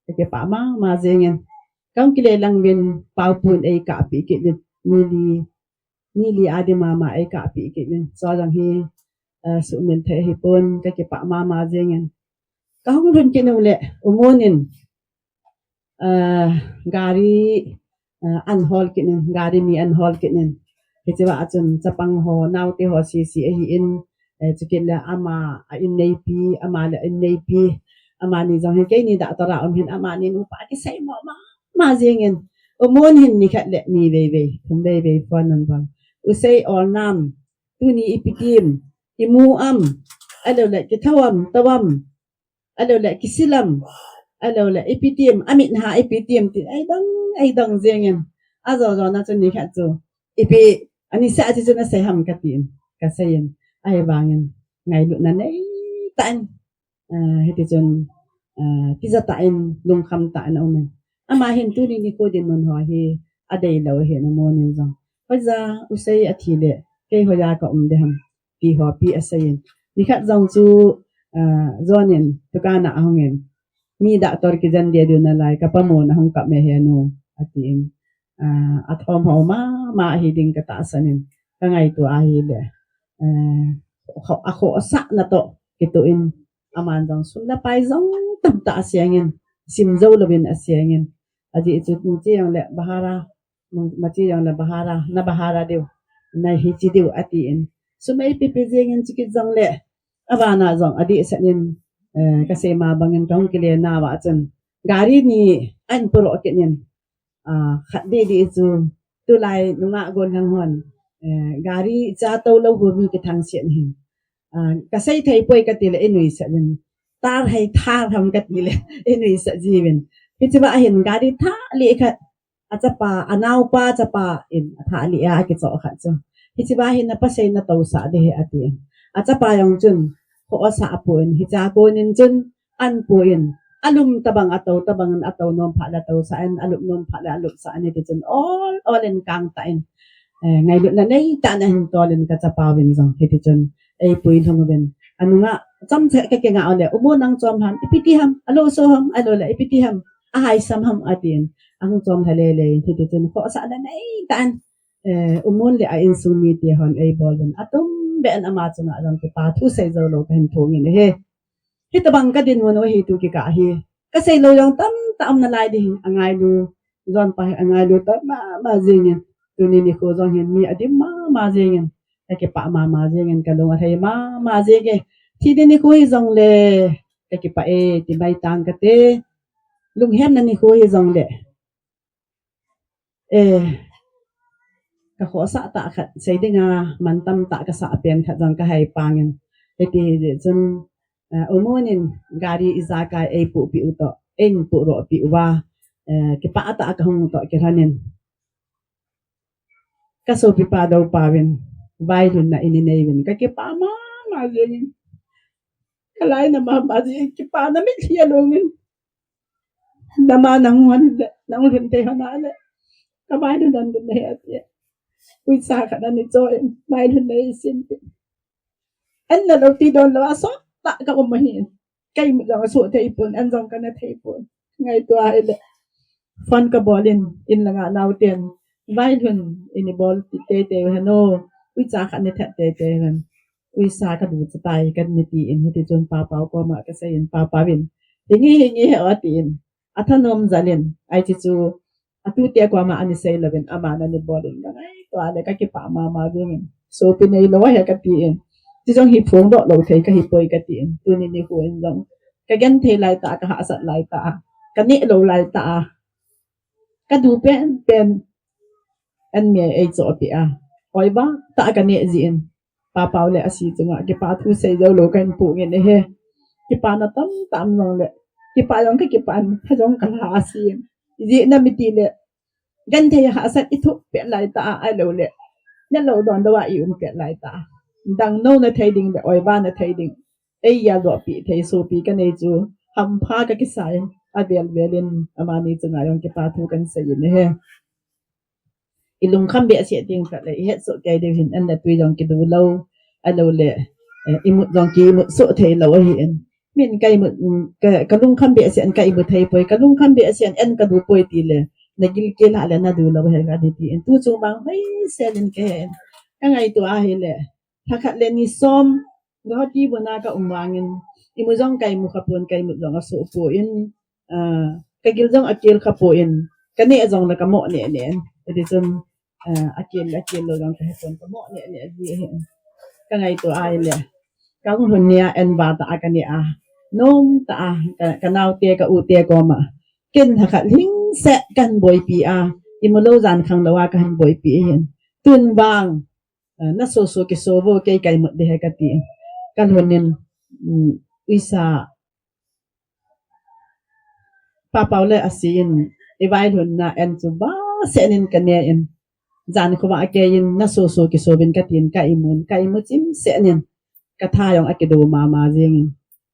Ka kipa mama jeng in. Ka hung kile lang uvin, Paopu in ei kah peh kit uvin, mi li, mi li a ding mama ei kah peh kit uvin. Chua jong hi, eh, sumil thei hi pon, ka kipa mama jeng in. Ka hung lhun kit nung le, U Mon in, eh, gari, eh, an hol kit in, gari ni an hol kit in. Hiche va a chun chapang ho, naote ho sese ahin, eh, chukit le ama a inneipi, ama le a inneipi, amani jong hi keini doctor a um hin, amani nupa kisei mo mama jeng in. U Mon hin ni khat le ni vei vei, thum vei vei phone number. U Sei, ol nam, tuni ipi tim, imu am, ahilou le kithou am, tou am, ahilou le kisil am, ahilou le ipi tim, amit ha ipi tim tin, ei dong, ei dong jeng in. Ajo jo na chun ni khat chu, ipi, ani sa a chu na sei ham ka tin, ka sei in. Ahivang in, ngailutna nei tah in, ah, hiti chun, ah, tija tah in, lungkham tah in aum in. Ama hin tuni nikho dinmun ho hi, adei lou ahin, U Mon in jong. Hoija, U Sei athi le, kei hoija ka um ding ham, ti ho pi asei in. Ni khat jong chu, ah, John in, dukan a ahung in. Mi doctor kijen deh diu nalai, ka pamo na hung kap me he nu, ati in. Ah, athom ho mama ahi ding ka tahsan in. Ka ngaito ahile, eh, akho, akhohsah na toh, kitoh in, aman jong sum le pai jong tamtah asengin, sim jou louvin asengin. Ajeh chu, hiche jong le bahara, mache jong le bahara, na bahara diu, na hiche diu atin. Sum eipe pe jengin, chukit jong le, abana jong adehset in, eh, kasei ma bangin kahung kile nauva chun, gari ni ahin puro kit in, ah, khat didi chu, tulai nungah gon lang hon, eh, gari cha tou lou hu mi kithang sian hin. Ah, kasei thei poi kati le, inuisat in. Tar hei thar ham kati le, inuisat jiuvin. Hiche ba hin gari thah li khat, achapa, anaopa chapa in, athah li a akichoh khat chu. Hiche ba hin na pasei na tousah ding ahi atin. Achapa jong chun, khoh asah pon, hicha konin chun, an pon, alum tabang, atou tabang, atou nom phat le tousah in, alum nom phat le alupsah in, hiti chun ol ol in kang tah in, eh, ngailutna neitah in ahin tol in kachapa uvin jong, hiti chun eipui lhung uvin. Anunga, chomcha kakingah u le, U Mon nang chom ham, ipi ti ham, alo so ham, alo le, ipi ti ham, ahaisam ham, atin. Ahung chom lha lele, hiti chun khohsahna neitah in, eh, U Mon le a insung mite hon eibol uvin. Atum beh in ama chunga jong kipa thu sei jou lou kahin phong in ahi. Hitabang kadinmun u hi tu kikah hi. Kasei lou jong tamtah um nalai ding hi, angailu. Jon pa hi angailu ta mama jingin. Tuni nikho jong hin mi adim mama jingin. Kakipah mama jingin, kalung alhai mama jingin. Thi ding nikho hi jong le, kakipah e, ti mai tang kate. Lunghemna nikho hi jong le, eh, kakhohsah tah khat, sei dinga mantam tah kasah pen khat jong kahai pangin. Hiti hi jeh chun, eh, U Mon in gari ijakai eipuhpeh u toh, eipuhrohpeh uva, eh, kipah tah kahung toh kilhonin, kasopipa dou pa uvin vailhunna eini nei uvin kakipah mama jingin. Kalainat mama jingin, kipana mitlhi alungin. Nama nahung hon le, nahung lhun thei hon a le, kavailhun hon ding ahi ati. Uicha khat ana cho in, vailhun nei sin pin. An na lou ti don lou a sot tah ka um ahi. Ka imut jong asoh thei pon, an jong kana thei pon. Ngaito ahile, phone kabol in, in langa naoten, vailhun eini bol teitei u hen o, uicha khat nei that teitei u hen. Uicha kadu chatai, kana ti in, hiti chun Papau koma kasei in, Papau in, hinge hinge he o atin. Athanom jal in, ahi chu, atute koma ana sei louvin, aman ana bol in, kangaito le kakipah mama jingin. Sopi neilou ahi kati in. Ti jong hi phongdoh lou thei kahi poi kati in. Tuni nikho in jong, kagenthei lai tah, kahahsat lai tah, kaneh lou lai tah, kadu penpen, an mi eichohpeh a, oiva tah kaneh jeh in. Papau le asi chunga kipa thu sei jou lou kahin phong in ahi. Kipana tamtah um jong le, kipa jong kakipah in, pha jong kalha asin. Ijeh inem itile, genthei hahsat ithoh pet lai tah a, ahilou le, nelou donlou a ium pet lai tah a, dang nou nathei ding le oiva nathei ding, eigel doh peh thei sopi kanei chu hampha kakisa in, avel vel in amani chunga jong kipa thu kahin sei in ahi. Ilungkham behseh ding khat le, ihetsoh kei diu hin, an le tui jong kidu lou, ahilou le, eh, imut jong kimutsoh thei lou ahin. Min ka imut, mm, ka, kalungkham behseh in ka imut thei poi, kalungkham behseh in an kadu poi tile, nagilkel a le nadu lou ahi kati in. Tu chung vang hoisel in kahe in. Kangaito ahile, lhakhat le ni som, Guwahati muna kaum vangin, imut jong ka imu khapon, ka imut jong asoh pon, ah, kagil jong akel khapon, kaneh jong le kamoh neh neh in. Hiti chun, ah, akel, akel lou jong kahepon, kamoh neh neh ji ahin. Kangaito ahile, kahung lhun nia an va tah a kaneh a, nom tah a, ka, kanaote, ka ute koma, ken lhakhat lhingset kahin boipi a, imu lou jan khang lou a kahin boipi ahin. Tun vang, ah, naso so kiso vo, kei ka imut ding ahi kati in. Kalhun in, um, uisa, Papau le asi in, ivailhunna an chu vahseh in kaneh in. Jan khovah a kei in, naso so kiso uvin kati in, ka imun, ka imu chimseh in. Katha jong akido mama jingin.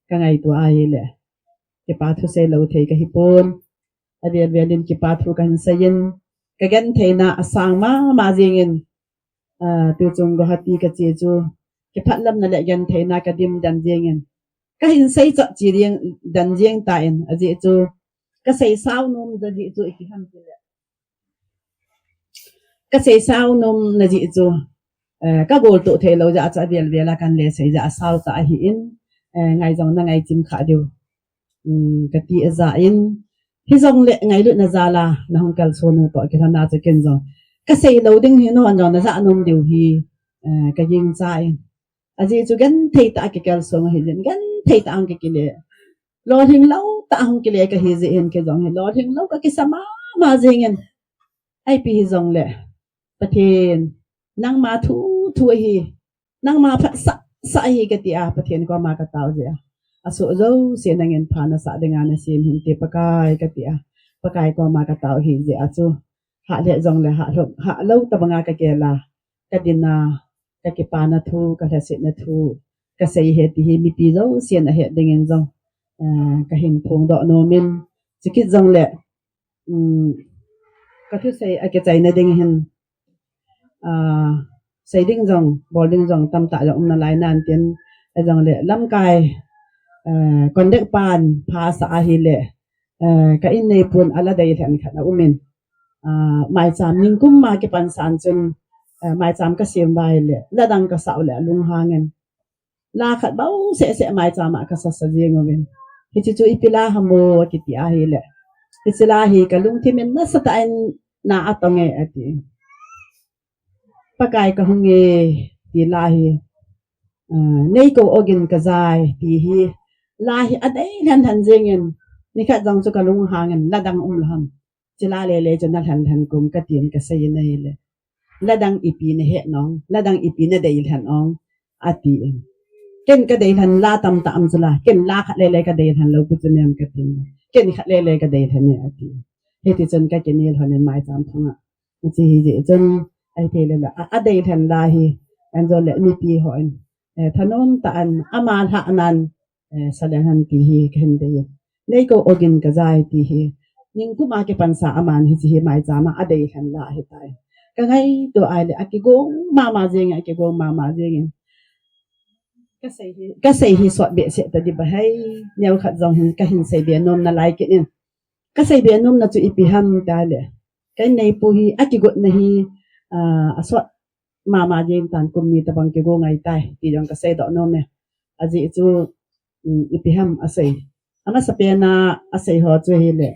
Kangaito ahile, kipa thu sei lou thei kahipon. Avel vel in kipa thu kahin sei in, kagentheina asang mama jingin. Ah, tu chung Guwahati kache chu, kiphatlamna le gentheina kadim den jingin. Kahin sei chot che ding den jing tan, ajeh chu, kasei sao nom jeh chu iti ham tile, kasei sao nomna jeh chu, eh, kagoltoh thei lou jeh a chu avel vel a kahin le sei jeh a sao tah ahin. eh, ngai jong na ngai chim kha diu. Um, kati aja in, hijongle ngailutna jal a, nahung kalson u toh kilhon a chu ken jong. Kasei lou ding hi nahon jong naja nom diu hi, eh, kagingcha in. Ajeh chu genthei tah a kikalson ahi jeh in, genthei tah a hung kikile. Lolhing lou tah a hung kile kahi jeh in kei jong hi, lolhing lou kakisa mama jeng in. Ipi hijongle, Pathen, nangma thu, thu ahi, nangma phatsah, sah ahi kati a, Pathen koma katao jeh a. Asoh jouse nangin pha nasah dinga nasem hinte Pakai kati a, Pakai koma katao ahi jeh a chu. Hah le jongle, hah lou, hah lou tabanga kakil a, kadin a, kakipana thu, kalhasetna thu, kasei ahi ti hi mipi jousen ahet dingin jong, ah, kahin phongdoh nom in, chukit jongle, um, kathusei akichaina ding hin, ah, sei ding jong, bol ding jong tamtah jong um nalai nan tin, ahijongle lamkai, eh, conductor pan phasah ahile, eh, ka inneipun ala deilhen khat aumin, ah, maicham ningkum ma kipansan chun, eh, maicham kasem uva ahile, la dang kasah ule alunghangin, la khat bou seh seh maicham a kasasa jeng uvin. Hiche chu ipi la ham o kiti ahile, hiche la hi kalungthim in nasatah in na atong e ati. Pakai kahung e ti la hi, ah, neikou ogin kajai ti hi, la hi adeilhen lhen jengin, nikhat jong chu kalunghangin, la dang umlou ham. Hiche la lele chu nalhen lhen kum katin kasei in ahile, la dang ipi nahet nong, la dang ipi nadeilhen ong, atin. Ken kadeilhen la tamtah um chu la, ken la khat lele kadeilhen lou pu chu nem katin. Ken khat lele kadeilhen e ati. Hitichun kakinel lhonin maicham thunga. Hiche hijeh chun, ahithei le la, a, adeilhen la hi, ahijongle mipi hon, eh, thanom tah in, ama lhahnan, eh, saleng hen ti hi kahin dei in. Neikou ogin kajai ti hi, ningkum a kipansa aman hiche hi maicham a adeilhen la ahitai. Kangaito ahile, akigong mama jengin, akigong mama jengin. Kasei hi, kasei hi sot behseh tadih ba hei, neokhat jong hin kahin seibe nom nalai kit in. Kasei be nomna chu ipi ham tile, ka inneipu hi akigotna hi, ah, asot mama jeng tan, kum ni tabang kigo ngaitai ti jong kaseidoh nom e. Ajeh chu, um, ipi ham asei, amasapen a asei ho chu hile,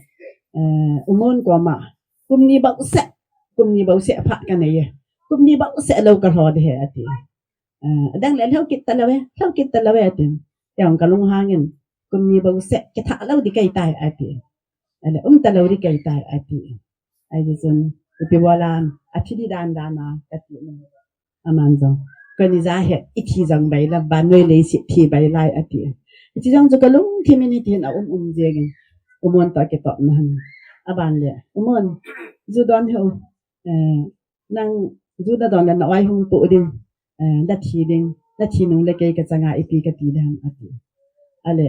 eh, U Mon koma, kum ni bouseh, kum ni bouseh phat kanei e, kum ni bouseh lou kalho ding ahi ati. Eh, adang le lhou kit talou e, lhou kit talou e atin. Jong kalunghangin, kum ni bouseh kithah lou ding ahitai ati. Ale, um talou ding ahitai ati. Ahi chun, ipi bolam, athi ding dan dan a kati nom. Aman jong, kani ja het, ithi jong bai la, vannoi leiset thi bai lai ati. Hiche jong chu kalungthim in hitin aum um jengin, U Mon toh kitopna hin. Aban le, U Mon, ju don hih o, eh, nang ju nadon le na-oi hung poh ding, eh, nathi ding, nathi nung le kei kachanga ipi kati ding ham ati. Ale,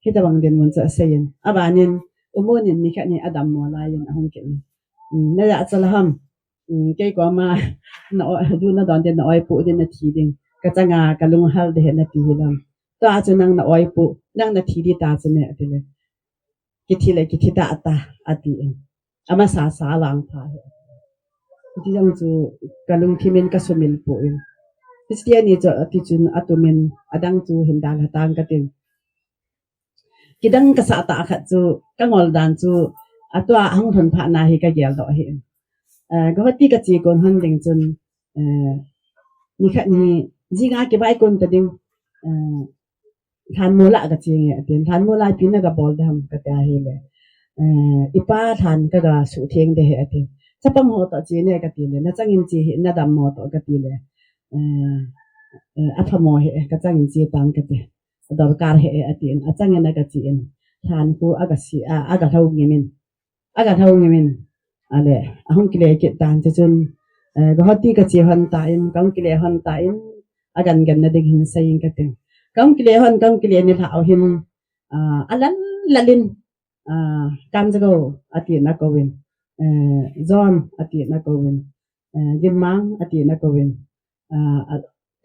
hitabang dinmun chu aseiyin. Abanin, U Mon in nikhat hi adammo laiyin ahung kit in, um, najah chalou ham, um, kei koma na-oi, ju nadon ding, na-oi poh ding, nathi ding, kachanga kalunghal ding ahi nati hilam. Tua chu nang na-oi poh, nang nathi ding ta chu ne atile, kithi le kithi ta ata ati. Amasa sa vangpha hi. Hiti jong chu kalungthim in kasumil poi. Christian ni chu ati chun atumin adang chu hin dalha tang katin. Kidang kasah tah khat chu kangol dan chu atua ahung lhun phat na hi kageldoh ahi. Eh, Guwahati kache kon lhon ding chun, eh, nikhat hi jinga kibai kon ta ding, eh, lhanmol a kache nge atin. Lhanmol a ipi nagabol ding ham kati ahile, eh, ipa lhan kagasuhtheng ding ahi atin. Chapang ho toh che ne katile, nachangin che hih in, nadammo toh katile, eh, eh, aphamo hih e, kachangin che tang kati. Adorkar hih e atin. Achangin agache in, lhan khu agase, a, agalhou ngimin. Agalhou ngimin. Ale, ahung kile kit tan, chuchun, eh, Guwahati kache lhon tan, kahung kile lhon tan, aganganna ding hin seiyin katin. Kahung kile lhon, kahung kile nilhah u hin, ah, alal lalin, ah, Kamjagou atin akouvin, eh, John atin akouvin, eh, Ginmang atin akouvin, ah, a,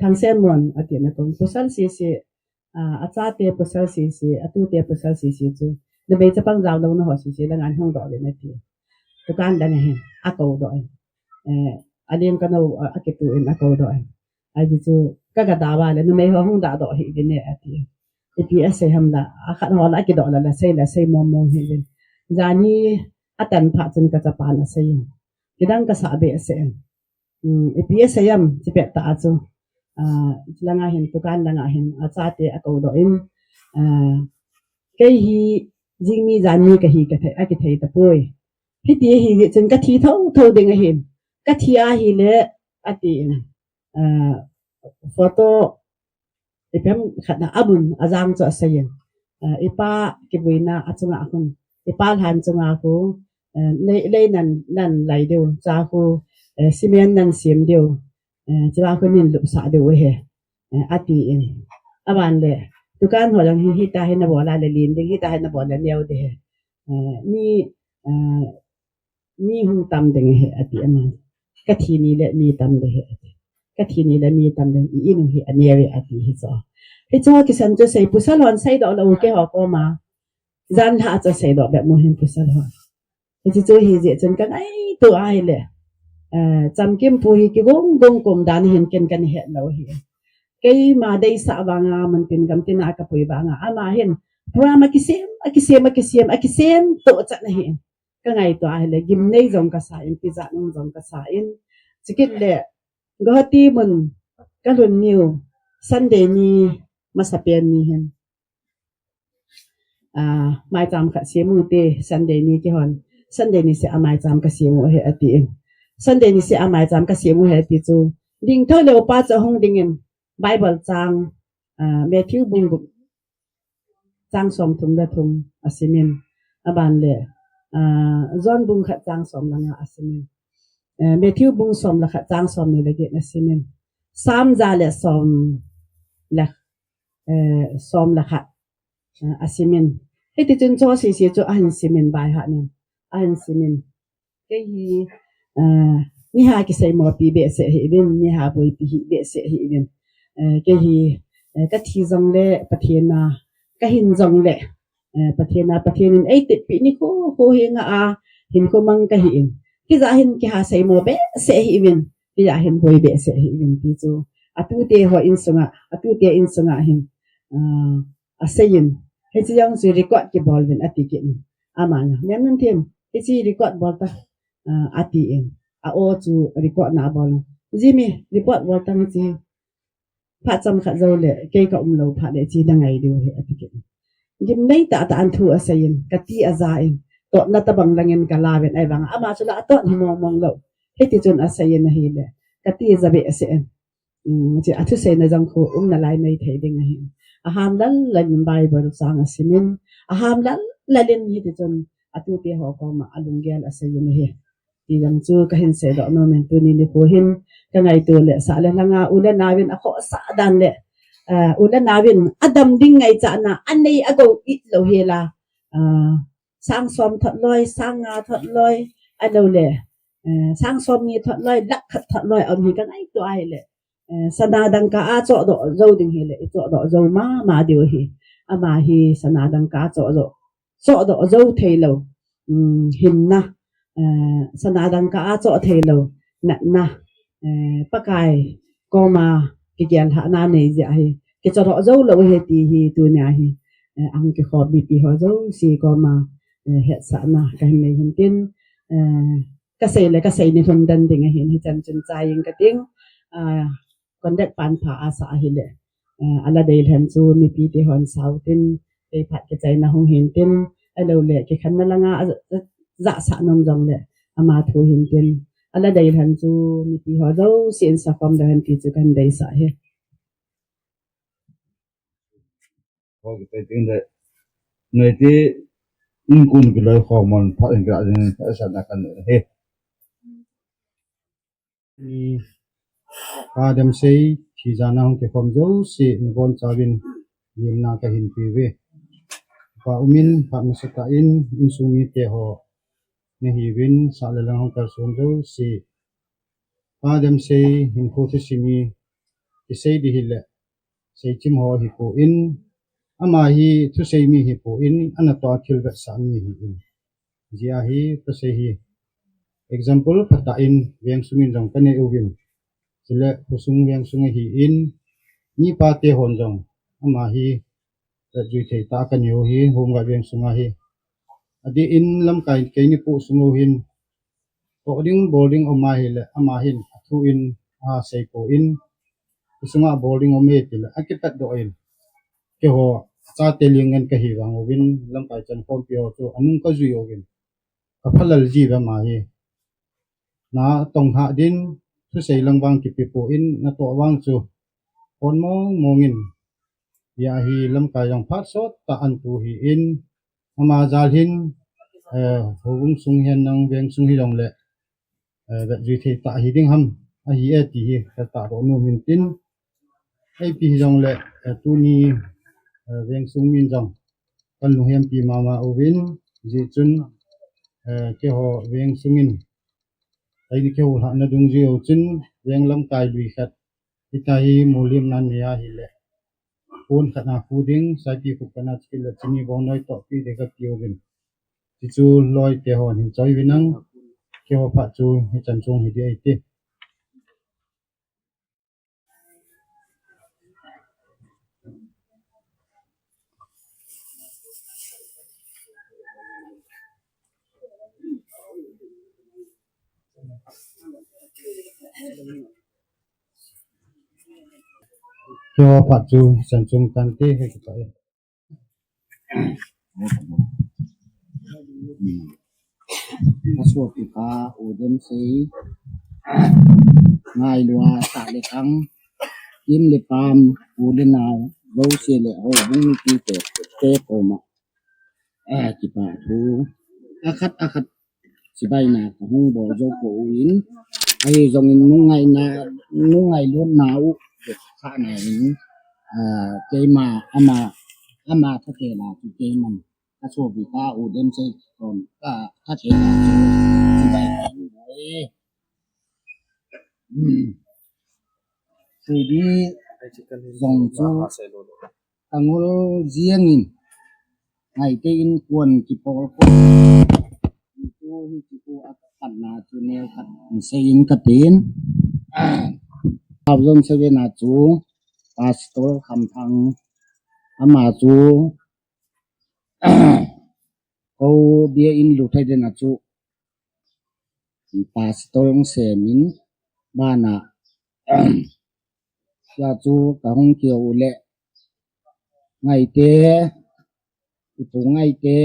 Thangsenmon atin akouvin, pasal sese, ah, achate pasal sese, atute pasal sese chu, numei chapang jaolou na ho sese langa hung doh uvin ati. Dukan langa hin akoudoh in, eh, aleng kanou, ah, akituh in akoudoh in. Ahi chu kagadao vale, numei ho hung dahdoh hih uvin e ati. ipi asei ham la, akhat ho la akidoh la la sei la sei mong mong hi jin. Jani atan pha chun kachapan asei in. Kidang kasah behseh in. Um, ipi asei ham, chipet ta a chu. Ah, langa hin, dukan langa hin, achate akou doh in. Ah, kei hi jingmi janmi kahi kathei, akithei tapoi. Hiti hi chun kathi tho tho ding ahin. Kathi ahile, ati in. Ah, photo ipem khat na amun ajang chu asei in. Ah, ipa kibuina achunga hun. Ipa lhan chunga khu, eh, lei, lei nan, nan lai diu, cha khu, eh, cement nan siam diu, eh, cha khu nin lupsah diu he, eh, ati in. Aban le, dukan ho jong hi, hita hi nabol a le lin ding, hita hi nabol le neo ding he. Eh, mi, eh, mi hung tam ding he ati aman. Kathi ni le mi tam ding he ati. Kathi ni le mi tam ding, i inu hi aneo e ati hi chu. Hichu kisan chu sei pasal hon seidoh lou keiho koma. Jan lha chu seidoh bep mo hin pasal hon. Hichu chu hijeh chun kangaito ahile. Eh, chamkim pu hi kigong gong kom dan hin ken kahet lou hi. Keima deisah vanga mun tin gam tin a kapui vanga ama hin. Program akisem, akisem, akisem, akisem toh chat na hi. Kangaito ahile, gimnei jong kasa in, tijat um jong kasa in. Chukit le, Guwahati mun kalhun niu, Sunday ni masapen ni hin. Ah, maicham khat sem u te, Sunday ni kihon. Sunday ni seh a maicham kasem u he ati in. Sunday ni seh a maicham kasem u he ati chu. Ding tho le upa chu hung ding in. Bible chang, ah, Matthew bung gup chang som thum le thum asimin. Aban le, ah, John bung khat chang som le nga asimin. Eh, Matthew bung som le khat chang som ni le get asimin. Psalm ja le som le, eh, som le khat, eh, asimin. Hiti chun chu sisi chu ahin simin bai ha nin. Ahin simin. Kei hi, ah, niha kisei mopi behseh hi uvin, niha boipi hi behseh hi uvin. Eh, kei hi, eh, kathi jong le Pathen a, kahin jong le, eh, Pathen a, Pathen in eiteppi ni khu, khu hi nga a, hin khu mang kahi in. Kija hin kiha sei mo behseh hi uvin, kija hin boi behseh hi uvin ti chu. Atute ho insunga, atute insunga hin, ah, asei in. Hichi jong chu record kibol uvin ati kit in. Ama na, nem nun thim, hichi record bol ta. Ah, ati in. A o chu record na bol. Jimi, record bol tang chi. Phat chomkhat jou le, kei ka um lou phat le chi na ngai diu hi ati kit. Gimnei tah tah in thu asei in, kati aja in. Totna tabang lang in kala uvin ahivang. Ama chu la atot hi mong mong lou. Hiti chun asei in ahile. Kati ja behseh in. Um, chi athuseina jong khu um nalai mai thei ding ahi. Aham lal lal in Bible chang asimin. Aham lal lal in hiti chun atute ho koma alunggel asei in ahi. Ti jong chu kahin seidoh nom in tuni nikho hin kangaito le sah le lhanga u le nauvin akhohsah dan le, ah, u le nauvin adam ding ngaichatna anei agou it lou hela, ah, sang som thot loi, sang nga thot loi, alou le, eh, sang som ni thot loi, lakh khat thot loi, aum hi kangaito ahile. Eh, sana dangka a chohdoh jou ding hile, ichohdoh jou mama diu ahi. Ama hi sana dangka a chohdoh, chohdoh jou thei lou. Um, hinna, eh, sana dangka a choh thei lou, natna, eh, Pakai koma kigel lhahna nei jeh ahi. Kichohdoh jou lou ahi ti hi tunia hi. Eh, ahung kikhop mipi ho jouse koma, eh, hetsahna kahin nei hin tin, eh, kasei le kasei ni lhum den ding ahin hichan chun chai ing kating, ah, conduct pan pha asah ahile. Eh, ala dei lhen chu mipi te hon sao tin, kei phat kichaina hung hin tin, alou le kikhenna langa a, a, ajahsah nom jong le ama thu hin tin. Ala dei lhen chu mipi ho jouse in sakhom lou hen ti chu kahin deisah ahi. Ho kite ting le. Nei ti in kun kiloi khom mon phat in kila jing, asa na kan he. Ni Pa Damsei, thi jana hung kikhom jouse, nabonchauvin limna kahin pe uve. Pa umin, phat masatah in, insung mite ho nahiuvin, sah le lhang hung kalson jouse. Pa Damsei, hinkho thusim hi, kisei ding hile, seichim ho hipon, ama hi thusei mi hipon, anatoh a thil vetsah mi ahin. Hijeh a hi, kasei hi, example phatah in, veng sungin jong kanei uvin. Chule, khosung veng sung ahin, mipa te hon jong, ama hi, jui thei ta ka neo hi, hung ga veng sunga hi. Adeh in lamkai keini pu sung u hin, to ding bol ding um ahile, ama hin, athu in, a sei ko in, i sunga bol ding um e tile, akipat doh in. Keiho, chate ling ngen ka hi vang uvin, lamkai chan khompi ho chu, anung ka jui uvin. Ka phalal ji ve ama hi. Na tong ha din, thusei lang vang kipe po in, na to vang chu. Pon mong mong in. Ya hi lamkai jong phat sot ta an tu hi in. Ama jal hin, eh, hovung sung hian nang veng sung hi jong le. Eh, vet jui thei ta hi ding ham. Ahi e ti hi, ka ta ro nu min tin. Ei pi hi jong le, eh, tuni, eh, veng sung min jong. Kan lunghem pi mama uvin, ji chun, eh, keiho veng sungin. Ei ni keiho hla na dung ji u chun, veng lamkai lui khat. Hita hi mulim nan ni a hi le. Pon khat na khu ding, sai pi khu kana chikil le chini bong noi to pi de ka pi uvin. Ti chu loi te hon hin choi vinang, keiho pha chu hi chan chung hi di ei ti. Keiho pha chu chan chung kan ti he ki pa e. Ka suak kha u dem sei. Ngai lua ta le kang. Kim le pam u le nau. Go se le ho bung ti te te ko ma. A kipa thu. A khat a khat. Chibai na ka hung bol jo ko u in. Ahi jong in nung ngai na, nung ngai lut na u. Kha na in. A, keima ama, ama tha ke la chu keiman. Ka chu bi ka u dem sei kon ka tha ke la chu chibai ka hung bol e. Hmm. Chu bi jong chu. Ka ngol jiang in, ngaite in kuan kipol ko. Tu hi chu a khat na chu neo khat sei in ka tin. Thousand seven a chu Pastor Khamthang ama chu ko bia in lu thai den a chu Pastor semin bana Sia chu ka hung kio u le ngaite, ipu ngaite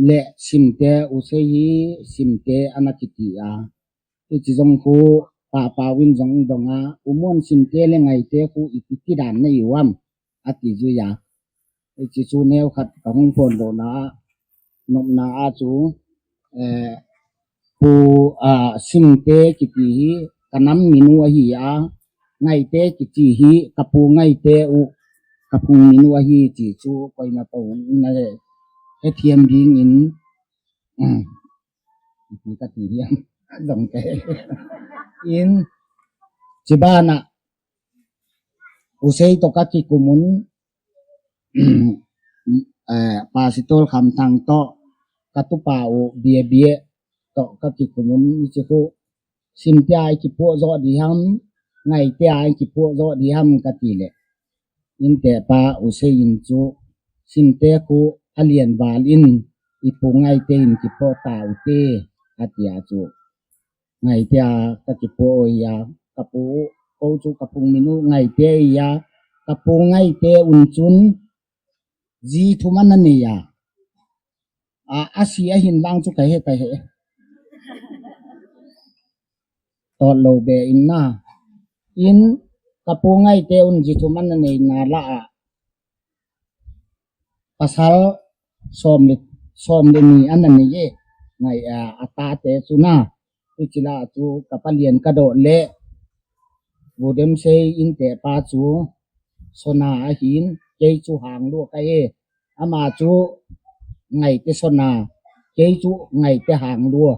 le simte u sei hi simte ana kiti a. Hichi jong khu papa win jong dong a, u mon simte le ngaite khu ipi ti dan na i uam. Ati jui a. Hichi chu neo khat ka hung phon doh na, nopna a chu, eh, pu, ah, simte kiti hi ka nam minu ahi a, ngaite kiti hi ka pu ngaite u, ka phung minu ahi ti chu koima po na le, hethiam ding in, um, Ipi ka ti hiam. Dong te. In, chibana, u sei to ka kikumun, eh, Pastor Khamthang to, ka tupa u bia bia to ka kikumun, chi khu, simte a i kipu jo di ham, ngaite a i kipu jo di ham ka ti le. Inte pa u sei in chu, simte khu a lian val in, ipu ngaite in kipu ta u te, a ti a chu. Ngaite a ka kipu o ya, ka pu, ko chu ka phung minu ngaite ya, ka pu ngaite un chun, ji thu man na nei ya. A, a si a hin lang chu ka he, ka he. Tot lo be in na. In ka pu ngaite un ji thu man na nei na la a. Pasal som le, som le ni ana nei e. Ngai a, a ta te chu na. Hichi la chu ka pa lian ka doh le. Vodem sei inte pa chu sona ahin, kei chu hang lua ka e. Ama chu ngaite sona, kei chu ngaite hang lua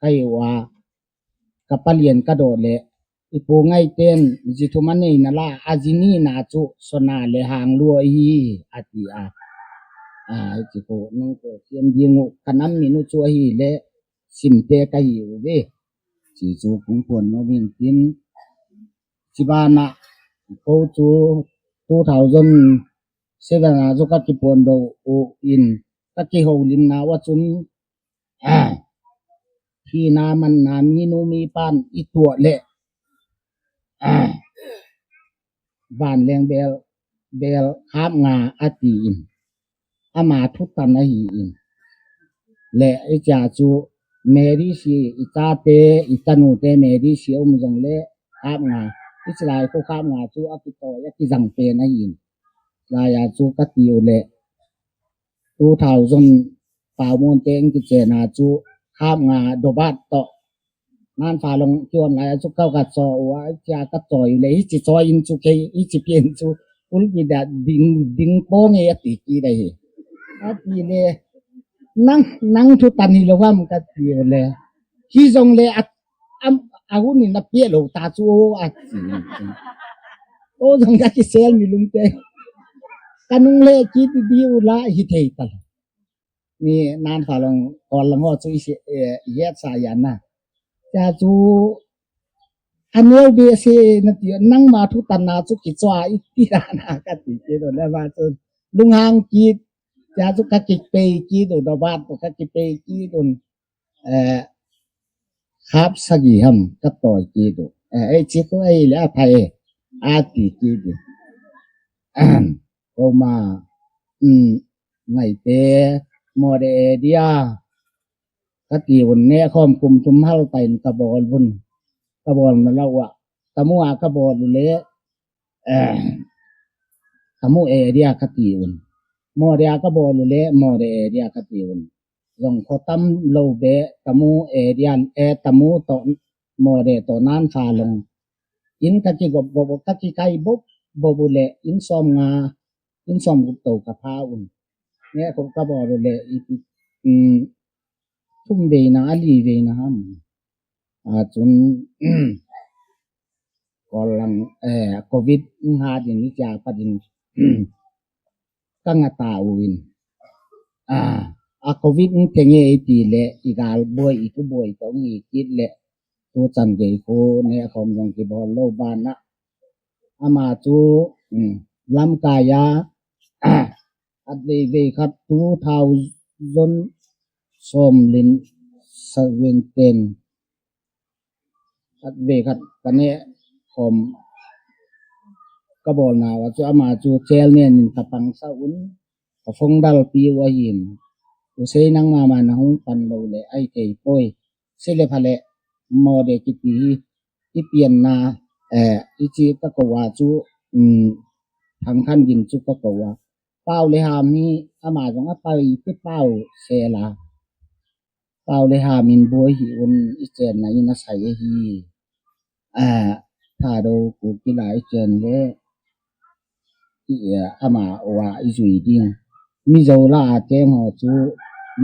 ka e ua. Ka pa lian ka doh le. Ipu ngaiten ji thu man nei na la, a ji ni na chu sona le hang lua hi, a ti a. A, hichi ko, nung ko, siam ding u, ka nam minu chu ahi le. Simte ka hi u ve. Chi chu kung puan no vin tin. Chibana ko chu two thousand seven a chu ka kiphondoh u in, ka kihoulimna uva chun, ah, thina manna minu mipan i tuah le, ah, vanleng bel, bel khap nga ati in. Ama thutan ahi in. Le i cha chu Mary si i chate, i tanute Mary si um jong le khap nga. I chilai khu khap nga chu a kitoi, a kijang pen ahi in. Lai a chu ka ti u le two thousand Paomun te in kichen a chu khap nga dobat to Nanfa long kion lai a chu ka, ka cho u a, chia ka choi u le, hichi choi in chu kei, hichi pen chu, pulpit a ding, ding po nge ati kit ahi. Ati le, nang, nang thutan hilou ham kati u le. Hijong le, a, am, a hun in a pia lou ta chu o ati. O jong ka kisel mi lung te. Ka nung le kiti di u la hithei ta. Mi nanfa long kol lang ho chu i si, eh, i het sa yan na. Cha chu aneo be se na ti nangma thutan na chu kichoi ti na na kati kit u le va chu lunghang kit. Cha chu ka kipei kit u dobat u ka kipei kit un. Eh, khap sagi ham ka toi kit u. Eh, ei chi ko ei le a phai e. Ati kit u. Koma, um, ngaite, Mode area, kati un ne khom kum thum hal ta in ka bol un. Ka bol na lau a. Tamu a ka bol u le, eh, Tamu area kati un. Mode a ka bol u le, Mode area kati un. Jong khotam lou be, Tamu area, eh, Tamu to, Mode to nanfa long. In ka kigop bop, ka kikai bop, bop u le, in som nga, in som gup to ka pha un. Ne ko ka bol u le, i, um, thum veina, ali veina ham. A chun, kol lang, eh, covid nga din ni cha pa din, ka nga ta u in. A, a covid te nge i ti le, i gal boi, i thu boi to ngi kit le, tu chan gei khu ne khom jong kibol lou ban a. Ama chu, um, lamkai a, at vei vei khat two thousand som lin seventeen. At vei khat ka ne khom ka bol na u a chu ama chu chairman in ka pang sa un ka phone dal pi u ahin. U sei nangma ma na hung pan lou le ai thei poi. Sei le pha le Mode kiti hi i pian na, eh, i chi ka ko a chu, um, Thangthangin chu ka ko a. Pau le Ham hi ama jong a pai ti pau se la. Pau le Ham in boi hi un i chen na in a sai hi. A, Thadou Kuki la i chen le i, eh, ama uva i jui ding. Mizo la a teng ho chu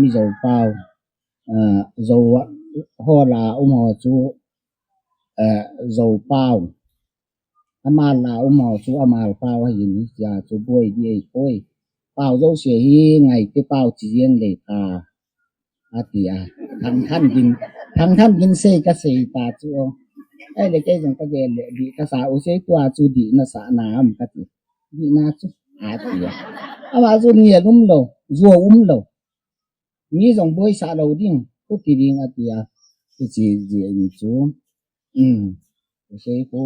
Mizo pau. Eh, Zo ho la um ho chu, eh, Zo pau. Amal la um ho chu Amal pau ahin, tia chu boi di ei poi. Pau jouse hi ngaite pau chi jeng le ka. Ati a. Thangthangin, Thangthangin sei ka sei ta chu o. Ei le kei jong ka gel le di ka sa u sei tua chu di na sa na am kati. Di na chu. Ati a. Ama chu ni a um lou, jo um lou. Mi jong boi sa lou ding, u ti ding ati a. Ti chi ji in chu. Um. U sei khu.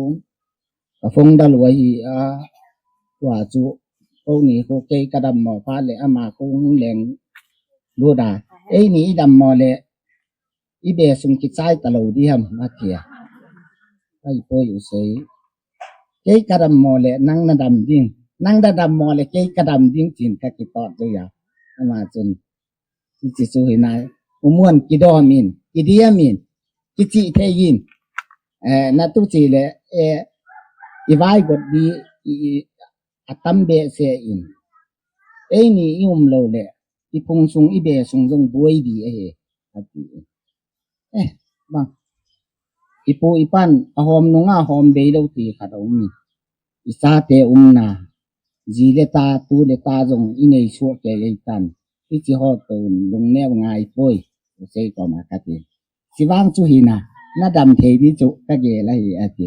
Ka phone dal u ahi a. Tua chu. Ko ni khu kei ka dammo pha le ama khu hung leng lut a. Ei ni i dammo le i be sung kichai ta lou di ham ati a. Ai poi u sei. Kei ka dammo le nang na dam ding. Nang na dammo le kei ka dam ding tin ka kitot chu ya. Ama chun. Hichi chu hi nai. U muan kidom in, kidiam in, kichi thei in. Eh, na tu chi le, eh, i vai got di, i, i, a tam be se in. Ei ni i um lou le, i phung sung i be sung jong boi di ahi. Ati. Eh, bang. I pu i pan, a hom nunga hom bei lou ti khat a um in. I chate umna. Ji le ta, tu le ta jong i nei suak kei ei tan. Hichi ho tun lungneo ngai poi. U sei koma ka ti. Chi vang chu hi na, na dam thei di chu ka gel ahi ati.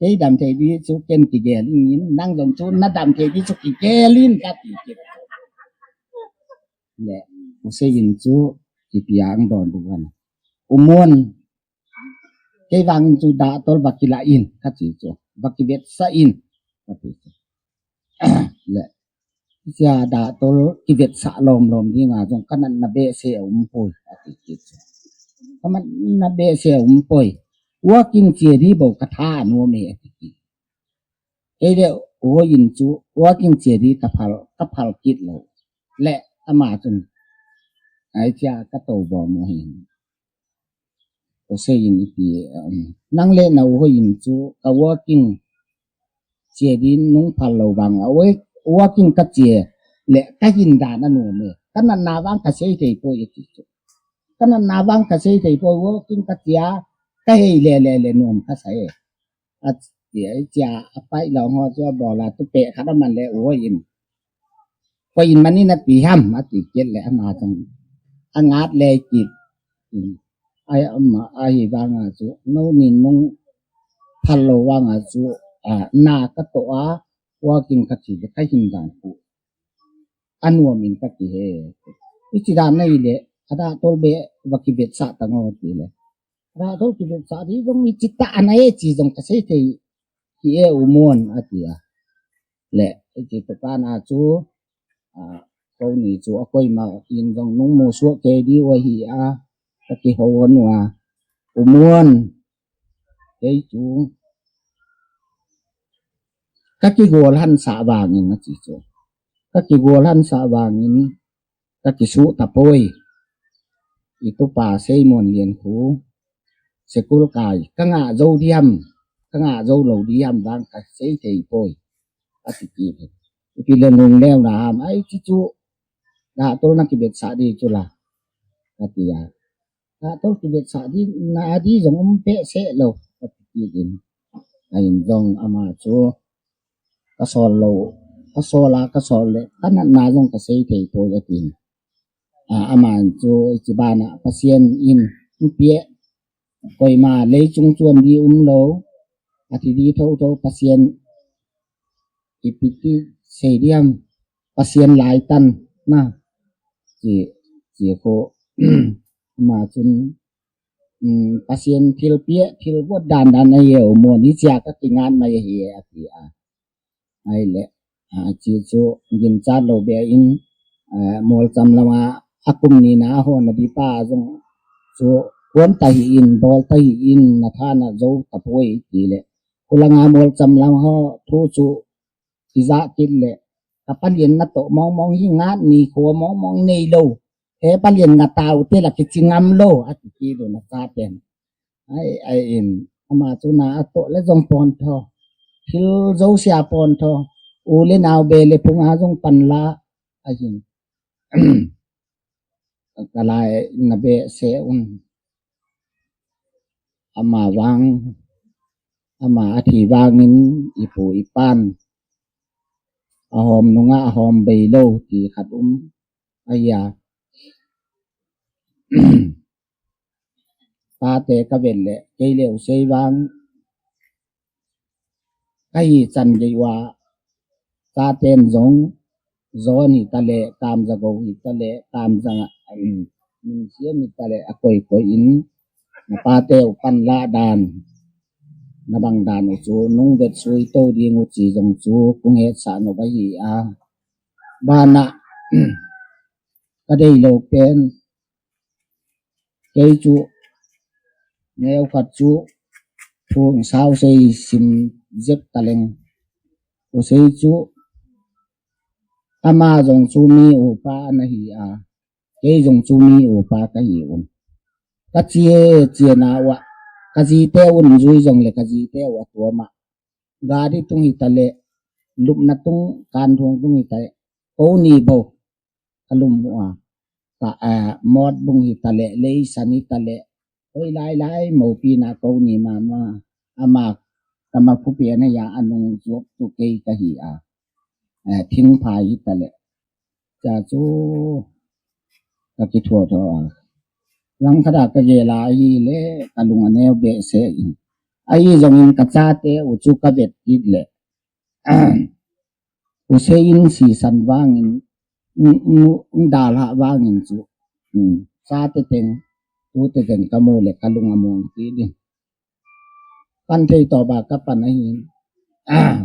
Kei dam thei di chu ken kigel in, nang jong chu na dam thei di chu kigel in kati kit. Le, U Seiyin chu ipi a adonbut ham. U Mon, kei vangin chu dahtol va kila in, kati chu. Va kivetsah in, kati chu. Le, hichea dahtol kivetsah lomlom dinga jong kanatna behseh aumpoi, ati kit chu. Kanatna behseh aumpoi. Walking che di bou katha anom e, ati kit. Kei le U Hoiyin chu walking che di kaphal, kaphal kit lou. Le ama chun, ai cha katou bom u hin. U Seiyin ipi, um, nang le na U Hoiyin chu ka walking che di nung phal lou vang a, walking kache le kahin dan anom e. Kanatna vang kasei thei poi ati chu. Kanatna vang kasei thei poi, walking kache a, kahei le le le nom kasa e. Ati, hichea apai lou ho chu abol a, tupeh khat aman le U Hoiyin. Koi in mani nati ham, ati kit le ama chun. Angat le kit. Ai ama, ahivanga chu, nonin nung phal lou vanga chu, a, na katoh a, walking kache le kahin dan khu. Anom in kati e. Hiche dan ahile, adahtol beh va kivetsah tango ti le. Dahtol kivetsah di jong hiche tah ana e ti jong kasei thei hi e U Mon ati a. Le, hiche tah a chu, a, kouni chu akoima in jong nung musoh kei diu ahi a, kakihou u a. U Mon, kei chu kakigol hansah vangin ati chu. Kakigol hansah vangin kakisuh tapoi. Itupa Seimon Lian khu, school kai, kanga jou di ham, kanga jou lou di ham vang kasei thei poi, ati kit e. Ipi le nung leu na ham, ai hiche chu, dahtol na kivetsah di chu la, ati a. Dahtol kivetsah di, na di jong um behseh lou, ati kit in. Ahin jong ama chu, kasol lou, kasol a, kasol le, kanatna jong kasei thei poi atin. A, aman chu hiche bana Pathen in, ipi e, koima lei chung chom di umlou, ati di thotho Pathen, ipi ti sei di ham, Pathen laitan na, ti, ti khu, ama chun, um, Pathen thilpeh, thilbol dan dan ahi e U Mon, hichea kakingat mai ahi e, ati a. Ahile, a, hiche chu ginchat lou beh in, a, molcham lama akum ni na ahon na di pa jong chu kon tahih in, bol tahih in, natha na jou tapoi ti le. Khulanga molcham lam ho thu chu ijat kit le, ka palen natoh mong mong hi ngat ni kho mong mong neilou. He palen ngat tau te la kichi ngam lou, ati kit u na chaten. Ai, ai in, ama chu na atoh le jong pon tho. Thil jouse a pon tho. U le nao be le phung a jong panla, ahin. Kalai na behseh un. Ama vang, ama athi vangin ipu ipan ahom nunga ahom beilou ti khat um. Ahi a. Tate kavet le, kei le U Sei vang, kahi chan gei uva, chaten jong, John hitale, Kamjagou hitale, Kamjang, um, Minsiam hitale, akoi koi in, na pate u panla dan, na bang dan u chu, nung vetsui tou ding u chi jong chu, kung hetsah nop ahi a. Bana, kadeilou pen, kei chu, neokhat chu, thu sao sei sim jep taleng. U Sei chu, ama jong chu mi upa ana hi a, kei jong chu mi upa kahi un. Kache, che nauva, kajite un jui jongle kajite u atuama. Gari tung hitale, lupna tung, kanthong tung hitale, kouni bou kalum u a. Ka, a, mot bung hitale, leisan hitale, hoilai lai moupi na kouni mama, ama, kama phupi ana ya anung jop tu kei kahi a. A, thingphai hitale. Cha chu, kakithuah tho a. Langkhat a kagel a ahile, kalung aneo behseh in. Ahi zongin kachate u chu kavet kit le, Hussein sisan vangin, um, um, um, dalha vangin chu, um, chate teng, tute teng kamu le kalung among kit in. Pan thei toh ba kapan ahin. Ah,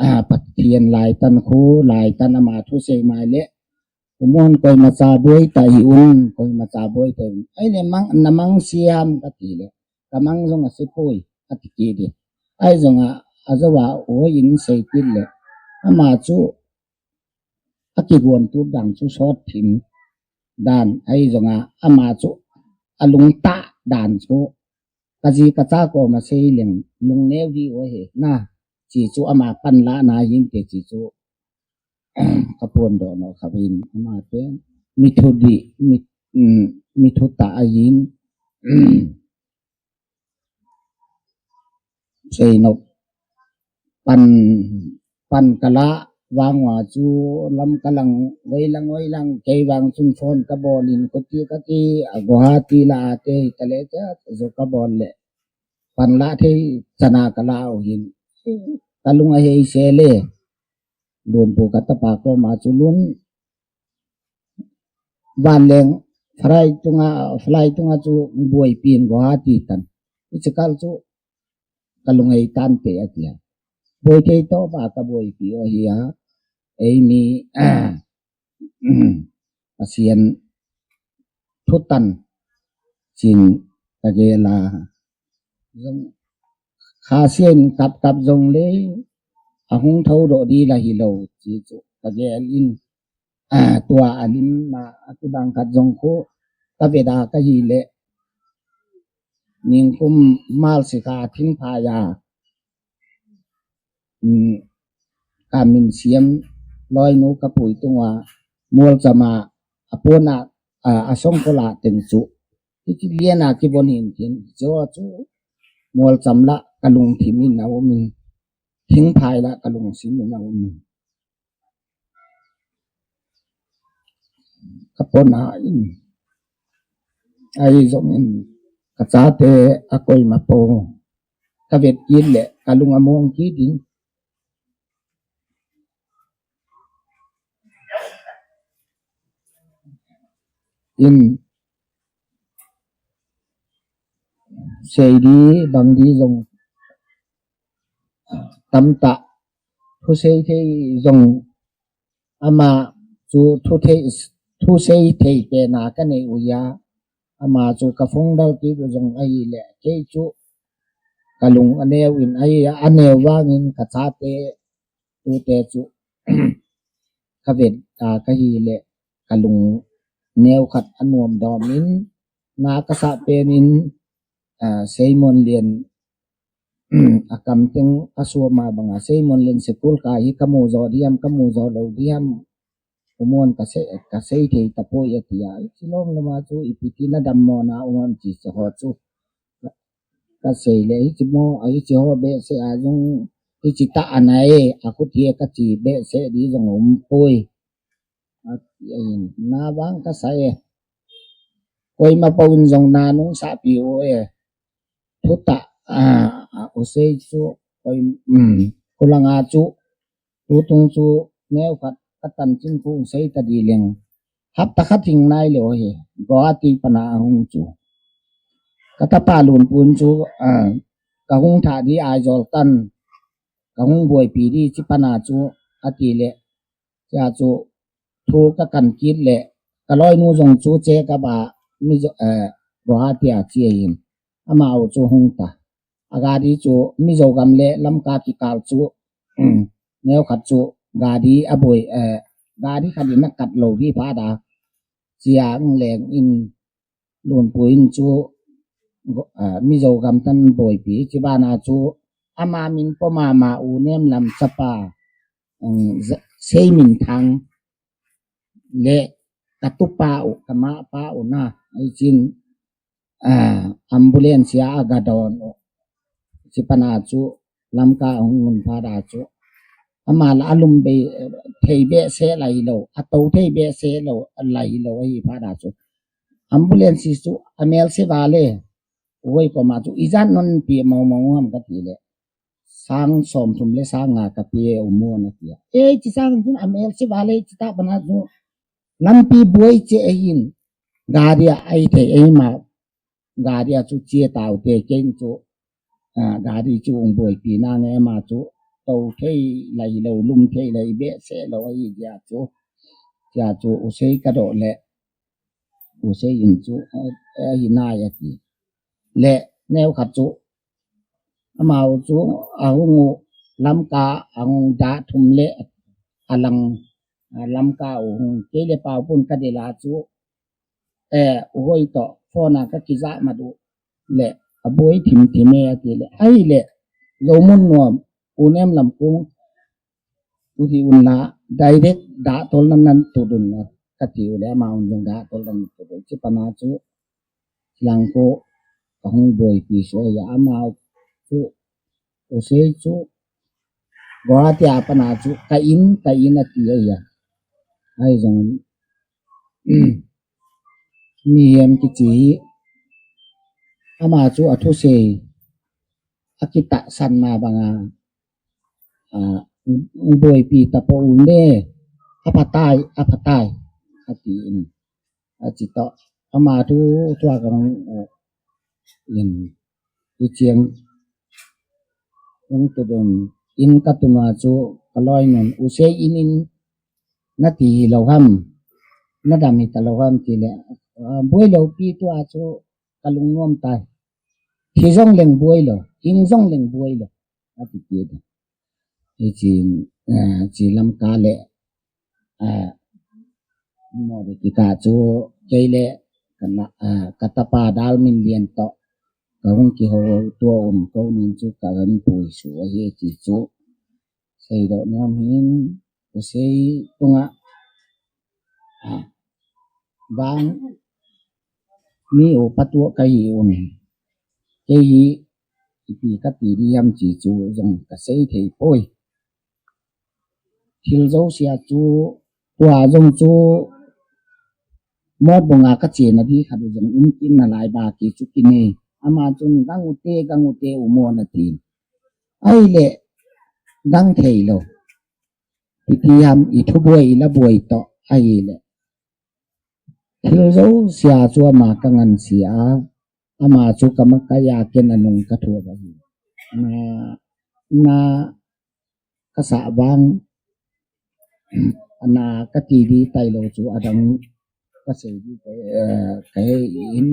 ah, Pathen laitan khu, laitan ama thusei mai le. Umon koimacha boi ta hi un, koimacha boi ta hi un. Ahile mang, namang siam kati le. Kamang jong asipoi, ati kit in. Ahi jonga, ajouva, oi in sei kit le. Ama chu, akivon tu dan chu sot thim dan, ahi jonga, ama chu, alungtah dan chu. Kaji kacha koma sei leng, lungneo di o he, na, chi chu ama panla na hinte chi chu, kaphondoh nau kha vin, ama te, mithu di, mi, um, mithu tah ahin, Seinop pan, pan kala vang uva chu lam kalang, vei lang, vei lang, kei vang chun phone kabol in, khuti kati, a Guwahati la ate, kale cha, jo kabol le. Pan la thei, chana kala u hin. Kalung ahei se le. Lunpu katapa koma chu lun. Vanleng flight tunga, flight tunga chu boipi in Guwahati tan. Hiche kal chu kalung ei tante atia. Boi thei toh ba kaboipi o hi a. Eimi, Pathen thutan chin kagel a. Jong Kha Sian kap kap jongle, ahung thoudoh di la hilou, chi chu kagel in, ah, tua alim ma akibang khat jong khu, kavet a kahi le, ningkum mal sikha thingphai a, um, kamin siam loinu kapui tunga, molcham a, apon a, ah, asongkol a teng chu, Hiche lian a kivon hin tin, jo chu molcham la kalungthim in aum in, thingphai la kalungsim in aum in. Kapona in, ahi jong in, kachate akoima pou, kavet kit le, kalung among kit in, in, sei di, bang di jong tamtah, thusei thei jong ama chu thusei, thusei thei pen a kanei u a, ama chu kaphongdoh kit u jong ahile, kei chu kalung aneo in ahi a, aneo vangin kachate tute chu kavet a kahi le, kalung neo khat anom dom in, na kasah pen in, ah, Seimon Lian, akam teng asuama banga, Seimon Lian sikul ka hi kamu jo di ham, kamu jo lou di ham, Umon kasei, kasei thei tapoi atia. Hiche lom lom a chu ipi ti na dammo na Umon chi chu ho chu. Kasei le hiche mo, a hiche ho behseh a jong, hiche tah ana e, akhuti e kati behseh di jong umpoi. Ati ahin, na vang kasei e. Koima pou in jong na nungsahpi u e. Thutah, ah, ah, u sei chu, koi, um, khulang a chu, Tutung chu neo khat katan ching khu sei ta di leng. Hapta khat hing nai leo hi, Guwahati pana ahung chu. Katapa Lunpun chu, ah, kahung thah di Aizawl tan, kahung boipi di chi pana chu, ati le, chia chu, thu kakan kit le, kaloinu jong chu che kaba, Mizo, eh, Guwahati a chi ahin. Amau chu hung ta. Agari chu Mizo gam le Lamka kikal chu, um, neo khat chu gari aboi, eh, gari khat in akat lou di phat a, chia leng in Lunpun chu, eh, Mizo gam tan boipi, chi bana chu ama min po mama u Nemlam chapa, um, Seiminthang le katupa u, kamapa u na, ahi chin, ah, ambulance a aga don u. Chi pana chu Lamka ahung un phat a chu. Ama la alum be, thei behseh lai lou, atou thei behseh lou, lai lou ahi phat a chu. Ambulance chu amel se vale. Uhoi koma chu, "Ijat non pe mong mong u ham?" kati le, "Sang som thum le sang nga kape u mo," ati a. "Ei, chi sang chun amel se vale, chi ta pana chu lampi buai che ahin, gari a ai thei, eima gari a chu che tau te, ken chu, a, gari chu ung buaipi nange, ama chu to thei lai lo, lum thei lai, be se lo ahi dia chu, tia chu Usei ka doh le, Usei in chu, a, a, hi nai ati. Le neo khat chu, amau chu ahung u, Lamka ahung da thum le alang, a, Lamka u hung kei le pau pun ka dela chu, eh, Uhoi to phone a ka kija mat u le, abuai thim thim e ati le, ai le, Zomun nuam, Unem lam kung, tu hi un la, direct da tol nan nan tu dun na, kati u le, ama un jong da tol nan tu dun, chi pana chu, lang ko, ka hung buaipi so ya, ama chu, Usei chu, Guwahati a pana chu, ka in, ka in ati a ya. Ai jong, mihem kichi hi, ama chu athusei, akitahsan na banga, a, buaipi tapo u ne, aphatai, aphatai, ati in. Achi to, ama thu, thu a kang, in, tu chiang, ung tu dun, in ka tun a chu, ka loi nun, Usei in in, nati hi lo ham, nadam hi ta lo ham ti le, a, buai lo pi tu a chu, ka lungnuam tai. Thi jong leng buai lo, hing jong leng buai lo, ati ti. Hichi, eh, chi Lamka le, eh, mo de kita chu kei le kana, eh, ka tapa Dalminlian to ka hung kiho tua um ko nin chu ka gan pui su ahi ti chu. Seidoh nom hin, Usei tunga, a, vang mi u patuah ka hi un. Kei hi ipi kati di ham chi chu jong ka sei thei poi. Thil jouse a chu, tua jong chu, mot bunga ka chena di khat u jong um kit nalai ba ki chu kinei. Ama chun, "Gang u te, gang u te, u mo," na tin. Ai le, gang thei lo. Hiti ham i thubuai i labuai to, ai le. Thil jouse a chu ama ka ngansia, ama chu ka makai a ken anung ka thuah ahi. Na, na ka sah vang, ana ka ti di tai lo chu adang ka sei di, eh, ka he in,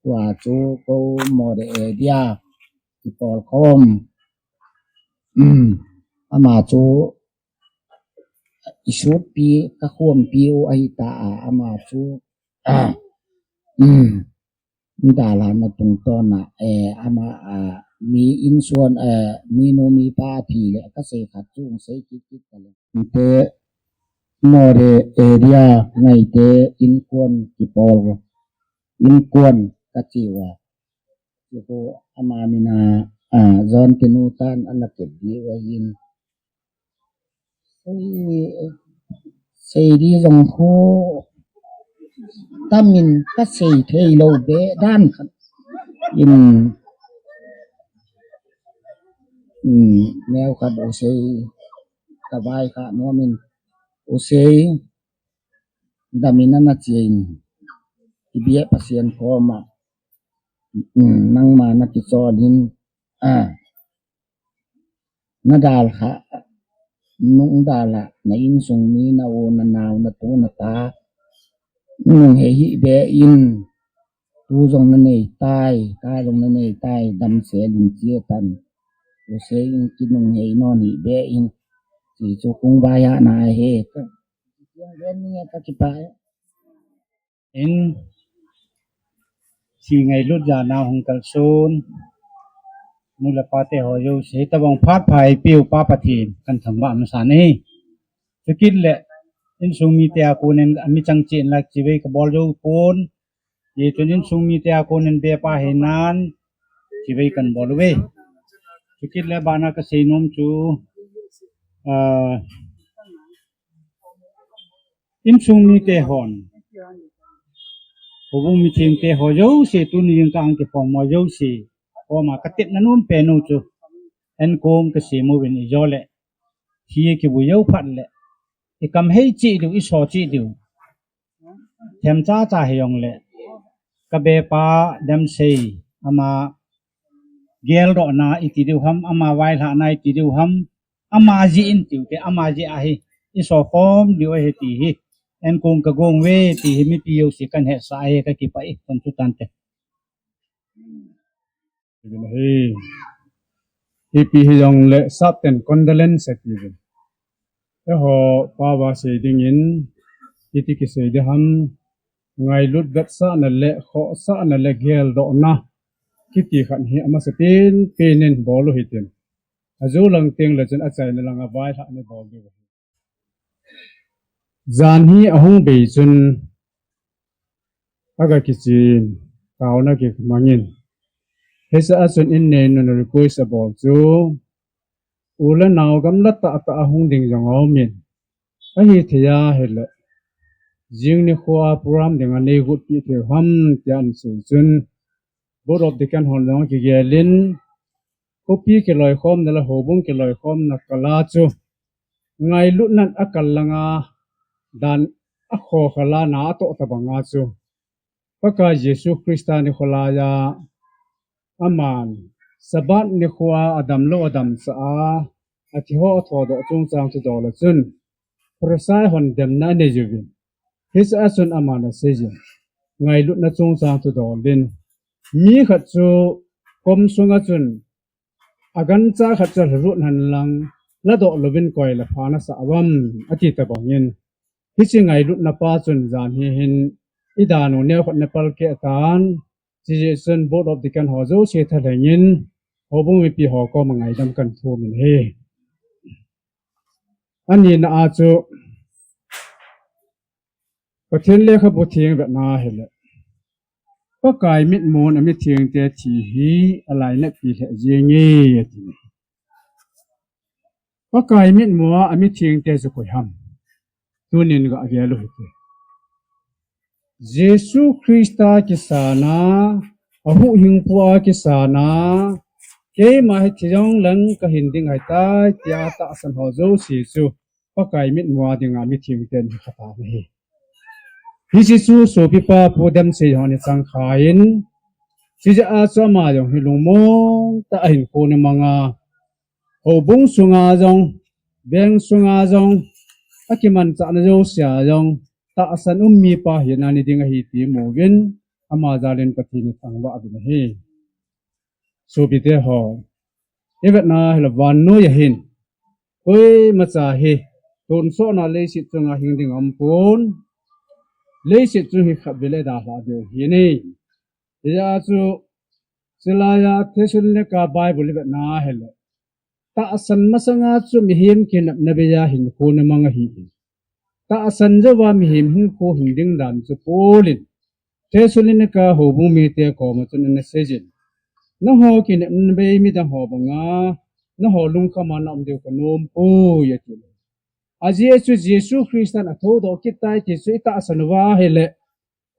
tua chu ko mo de e dia, ki pol khom. Um, ama chu i sut pi, ka khom pi u ahi ta a, ama chu, ah, um, Nidalhah na tungtawn a, eh, ama, ah, mi insuan, eh, mi nu mi pa thi le ka sei khat chu sei kit kit ka le. Te mo de area ngai te inkuan kipol, inkuan ka chi u a. Chu ko ama mina, ah, John Tinu tan ala kep di u ahin. Sei, sei di jong khu tamin ka sei thei lo be dan khat in, in, neo khat u sei ka vai kha nomin u sei damin ana chian i bia Pasian khoma, um, nangma na kichol in, a, na dalhah, nung dalhah, na insung mi, na u, na nau, na tu, na ta, nung he hi be in, tu jong na nei tai, ta jong na nei tai, dam se ling chia tan, u se in ki nung he non hi be in, chi chu kung ba ya na he, ka, ka kipa. In, si ngailut jana hung kalson, nu le pa te ho jouse, tabang phat pha eipeu Pa Pathen, kan thangvah masa e. Chukit le, insung mite a konin, ami chang chen la chibai ka bol jou pon, ye chun insung mite a konin be pa he nan, chibai kan bol uve. Chukit le bana ka sei nom chu, ah, insung mite hon. Houbung mithengte ho jouse, tuni jingkah a kiphong mo jouse koma katepna nom pen u chu, enkong kasem uvin, ijole thi kibui jou phat le ikam hei cheh diu, iso cheh diu. Themcha cha hijongle, kabepa Damsei, ama geldohna iti diu ham, ama vailhahna iti diu ham, ama jeh in tiu te, ama jeh ahi, iso khom diu ahi ti hi enkong kagong uve ti hi mipi jouse kanhetsah e, kakipah e, chan chu tante. Ipi hijongle sapten condolence ati uvin. Eiho pao a sei dingin iti kisei ding ham, ngailut vetsahna le khohsahna le geldohna kiti khat hi amasapen pen in bol u hitin, ajo lang tengle chun achaina langa vailhahna bol diu ahi. Jan hi ahung bei chun aga kichen, taona kimangin, hiche a chun inneinu'n request abol chu, u le nao gamla tahtah a hung ding jong aumin, ahithei a hile jing nikho a program ding anei gotpi thei u ham tia asei chun, Board of Deacon hon jong akigelin, khopi kiloikhomna le houbung kiloikhomna kal a chu ngailutnan akal langa dan akhokhel a na atoh tobanga chu Pakai Jesu Christa nikho laiya aman Sabbath nikho a adamlou adamsah a, athiho athodoh chungchang thudol a chun Pharisai hon demna anei uvin, hiche a chun aman aseijin, ngailutna chungchang thudol in, mi khat chu kom sunga chun agancha khat chu alhalut henlang, ladoh louvin koi le pha nasah uvam, ati tobangin, hiche ngailutna pa chun jan hi hin idan u neokhat napalkeh tan, chujeh chun Board of Deacon ho jouse thalhengin houbung mipi ho koma ngaidam kahin thum in ahi. Anina a chu Pathen lekhabu theng vetna hile, Pakai mitmun amithengte thi hi alainatpi lheh jenge ati. Pakai mitmua amithengte chu koi ham? Tunin gagel u hite. Jesu Christa kisana, ahuhhingpua kisana, keima hi thi jongleng kahin ding ahitai tia tahsan ho jouse chu Pakai mitmua dinga mithengten hi khatan ahi. Hiche chu sopipa Pu Damsei hon achangkhan, chujeh a chu ama jong hi lungmong tah a hinkho ana manga, houbung sunga jong, veng sunga jong, akimanchahna jousea jong tahsan um mipa hina ana ding ahi ti imuvin, ama jalin Pathen ithangvah uvin ahi. Sopite ho, ivetna hile vannoiya hin koimacha hi tonsotna leiset chunga hing ding aumpon, leiset chu hi khatvei le adalhah diu ahi. Hijeh a chu chulaiya Thessalonica Bible ivetna hile, tahsan masanga chu mihem kinepna beiya hinkho ana mang ahin, tahsan jouva mihem hinkho hing ding dan chu Paul in Thessalonica houbung mite koma chun ana seijin, nangho kinepna bei midang ho banga nangho lungkhama naum diu kanompoi ati. Ajeh chu Jesu Christan athoudoh kit tai ti chu itahsan uva ahile,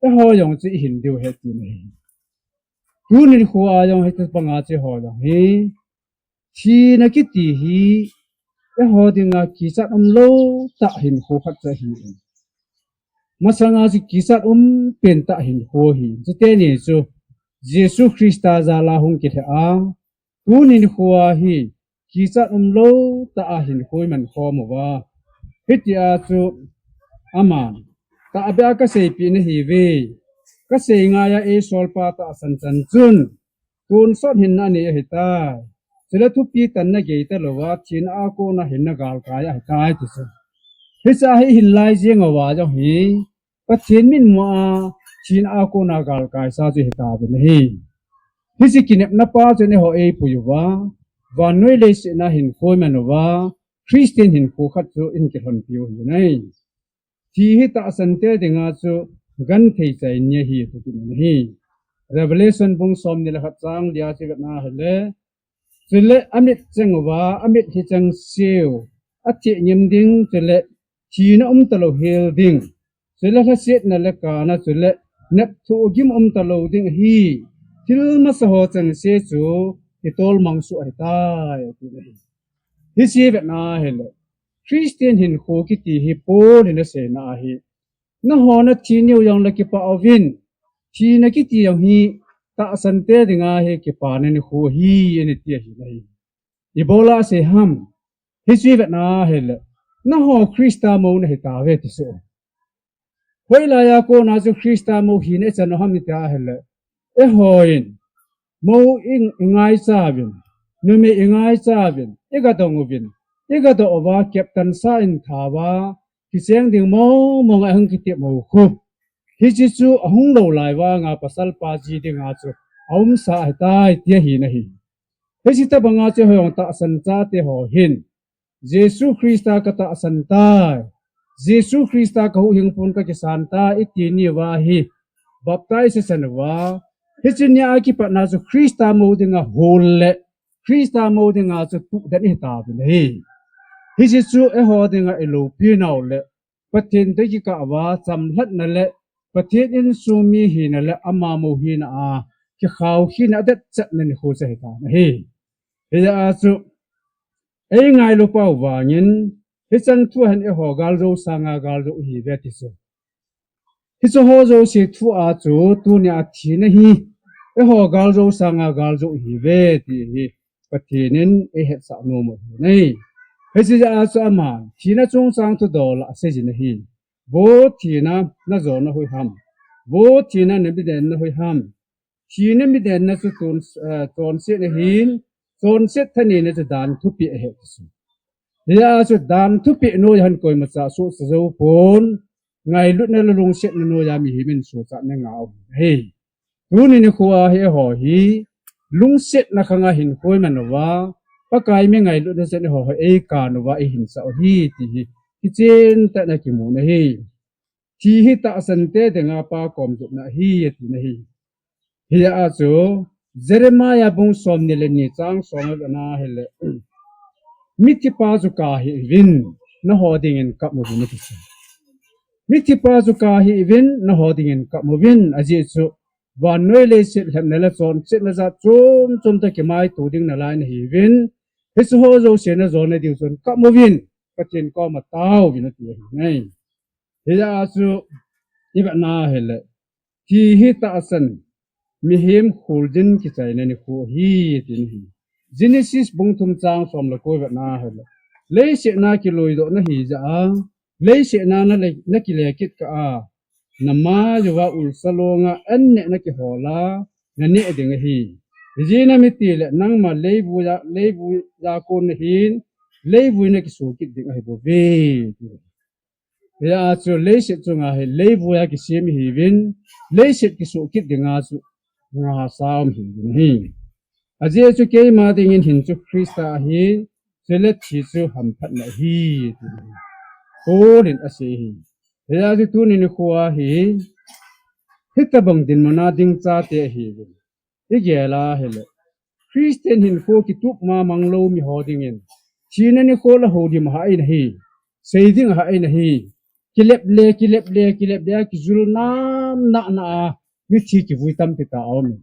eiho jong chu ihin diu ahi tina ahi. Tuni nikhoa jong hitobanga chu eiho jong hi thina kiti hi eiho dinga kichat umlou tah hinkho khat chu ahin, masanga chu kichat um pen tah hinkho ahin, chuteni chu Jesu Christa jala hung kilheh a, tuni nikhoa hi kichat umlou tah a hinkho iman khom uva, hitia chu aman, tahbeh a kaseipeh nahiuve, kasei ngaiya eisolpa tahsan chan chun tonsot hinna anei ahitai, chule thupi tanna gei talouva thina a kona hinna galkai ahitai ti chu. Hichea hi ihin lai jeng uva jong hi Pathen mitmua thina a kona galkaisa chu hitauvin ahi. Hiche kinepna pa chun eiho eipui uva, vannoi leiset a hinkho iman uva, Christian hinkho khat chu ihin kilhonpiu ahi nai. Thi hi tahsante dinga chu genthei chai ni ahi, thupi ni ahi. Revelation bung somni le khat chang lia chu ivetna hile, chule amit cheng uva, amit hi chengseu, atheh ngim ding, chule thina umtalou hel ding, chule lhasetna le kana, chule Nep thu gim um talou ding ahi. Thil masa ho chan se chu kitol mang suh ahitai, ati ahi. Hiche vetna ahile, Christian hinkho kiti hi Paul in aseina ahi. Nangho nathi niu jongle kipah uvin. Thina kiti jong hi tahsan te dinga hi kipana nikho ahi, ani ti ahi. Ibola asei ham? Hiche vetna ahile, nangho Christa mou nahitauve ti chu. Hoilai a kona chu Christa mou hina ichan u ham iti ahile, eihon mou i, ingaicha uvin, numei ingaicha uvin, igadong uvin, igadoh uva captain sa in thauva, kicheng ding mong mong a hung kitep mou khu. Hiche chu ahung lou lai vanga pasal pa ji dinga chu aumsa ahitai ti ahi nahi. Hiche tabanga chu hoilang tahsan chate ho hin, Jesu Christa katahsan tai, Jesu Christa kahuhhingpun kakisan tai iti niuva hi baptize ichan uva, hiche nia kipatna chu Christa mou dinga hol le Christa mou dinga chu tuh den ihitauvin ahi. Hiche chu eiho dinga iloupinau le Pathen toh kikah uva chamlhatna le Pathen insung mi hina le ama mou hina a kikhao hina adetchetna nikho chu ahitan ahi. Hijeh a chu eingailu pau vangin, hichan thua hin eiho galjou sanga galjou ihiuve ti chu. Hiche ho jouse thua chu tunia thina hi eiho galjou sanga galjou ihiuve ti hi Pathen in eihetsah nom u ahi. Hiche jeh a chu aman thina chungchang thudol a aseijin ahi. Vo thina, najo nahoi ham? Vo thina, namidenna hoi ham? Thina midenna chu chon, eh, chonsetna ahin, chonset thaneina chu dan thupeh ahi ti chu. Hijeh a chu dan thupeh noiya hin koimacha sohcha jou pon, ngailutna le lungsetna noiya mihem in sohchatna ngah u ahi. Tuni nikhoa hi eiho hi lungsetna khanga hinkho iman uva, Pakai mi ngailutna jeh a eiho hi eikan uva eihinsah u ahi ti hi kichen tah in akimun ahi. Thi hi tahsan te dinga Pa kom jopna ahi, ati nahi. Hijeh a chu Jeremiah bung somni le ni chang som a vet na ahile, mithipa chu kahih uvin, nangho dingin kap uvin ati chu. Mithipa chu kahih uvin, nangho dingin kap uvin, ajeh chu vannoi leiset lhepna le chonsetna jat chom chom toh kimaito ding nalai nahiuvin, hiche ho jouse najona diu chun kap uvin, Pathen koma taovin ati ahi nai. Hijeh a chu ivet na ahile, thi hi tahsan, mihem kholjin kichaina nikho ahi, ati nahi. Genesis bung thum chang som le ko ivet na ahile, leiset na kiloidoh nahi jeh a, leiset na nale, nakile kit kah a, namai uva ulsa longa an neh nakihol a, naneh ding ahi. Ijeh inem itile nangma leivuiya, leivuiya kon nahin, leivui nakiso kit ding ahibouve. Hijeh a chu leiset chunga hi leivuiya kisem ihiuvin, leiset kiso kit dinga chu ngasa um ihiuvin ahi. Ajeh chu keima dingin hin chu Christa ahi, chule thi chu hamphatna ahi, ti Paul in asei ahi. Hijeh a chu tuni nikhoa hi, hitobang dinmuna ding chate ahiuvin, igel a ahile, Christian hinkho kitup ma mang lou miho dingin, thina nikho la houlim ahah in ahi, sei ding ahah in ahi, kilep le, kilep le, kilep le a kijul nam nahna a mithi kivui tampi tah aumin.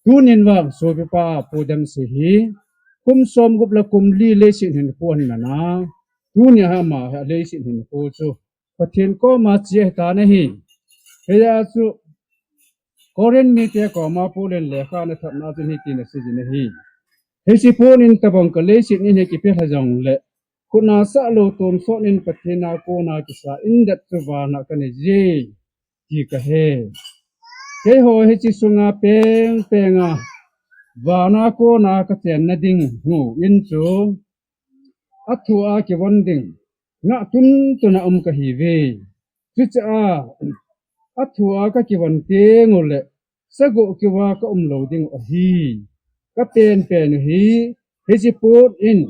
Tunin vang sopipa Pu Damsei hi kum somgup le kum li leiset hinkho ahin man a, tunia hi ama hi leiset hinkho chu Pathen koma che ahitan ahi. Hijeh a chu Corinth mite koma Paul in lekha ana thotna chun hitin aseijin ahi. Hiche pon in tobang ka leiset in hi kipelha jongle, khutna sah lou tonsot in Pathen a kona kisa indet chu vana kaneije, ti kahe. Keiho hiche sunga pengpenga vana kona kachenna ding hung in chu, athua kivon ding ngah tuntuna um kahiuve. Chuche a, athua kakivon tengule, sagoh keuva kaum lou dingu ahi. Kapenpen u hi, hiche pon in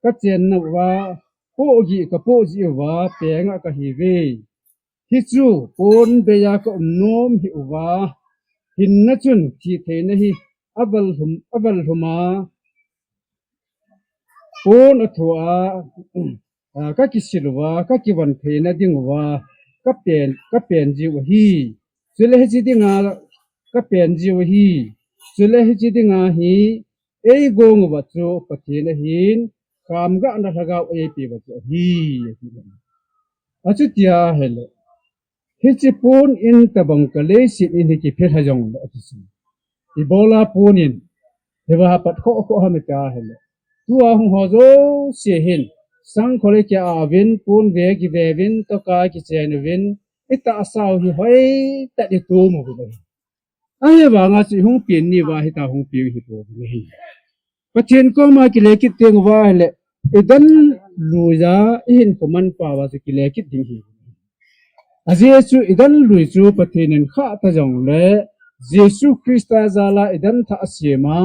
kachennauva, pohgih kapoh jeh uva penga kahiuve. Hichu pon beiya kaum nom hih uva, hinna chun thitheina hi aval lhum, aval lhum a, pon athua, a, kakisil uva, kakivon theina dinguva, kapen, kapen jiu ahi. Chule hiche dinga kapen jiu ahi. Chule hiche dinga hi eigong uva chu Pathen ahin, khamgahna lhagao eipeh uva chu ahi, ati. Achutia ahile, hiche pon in tobang ka leiset in hi kiphel ha jongle ati chu. Ibola pon in, hiva pat khoh khoh ham tia ahile, tua hung ho jouse hin, sangkhol ikeh uvin, pon ve kive uvin, toka kichen uvin, itahsa u hi hoitah in itom uvin ahi. Ahivanga chu ihung pen ni uva hitia hung peng hi pouvin ahi. Pathen koma kile kit teng uva ahile, idan lui a, ihinkho manpha uva chu kile kit ding ahi. Ajeh chu idan lui chu Pathen in khah ta jongle, Jesu Christa jal a idan thah asem a,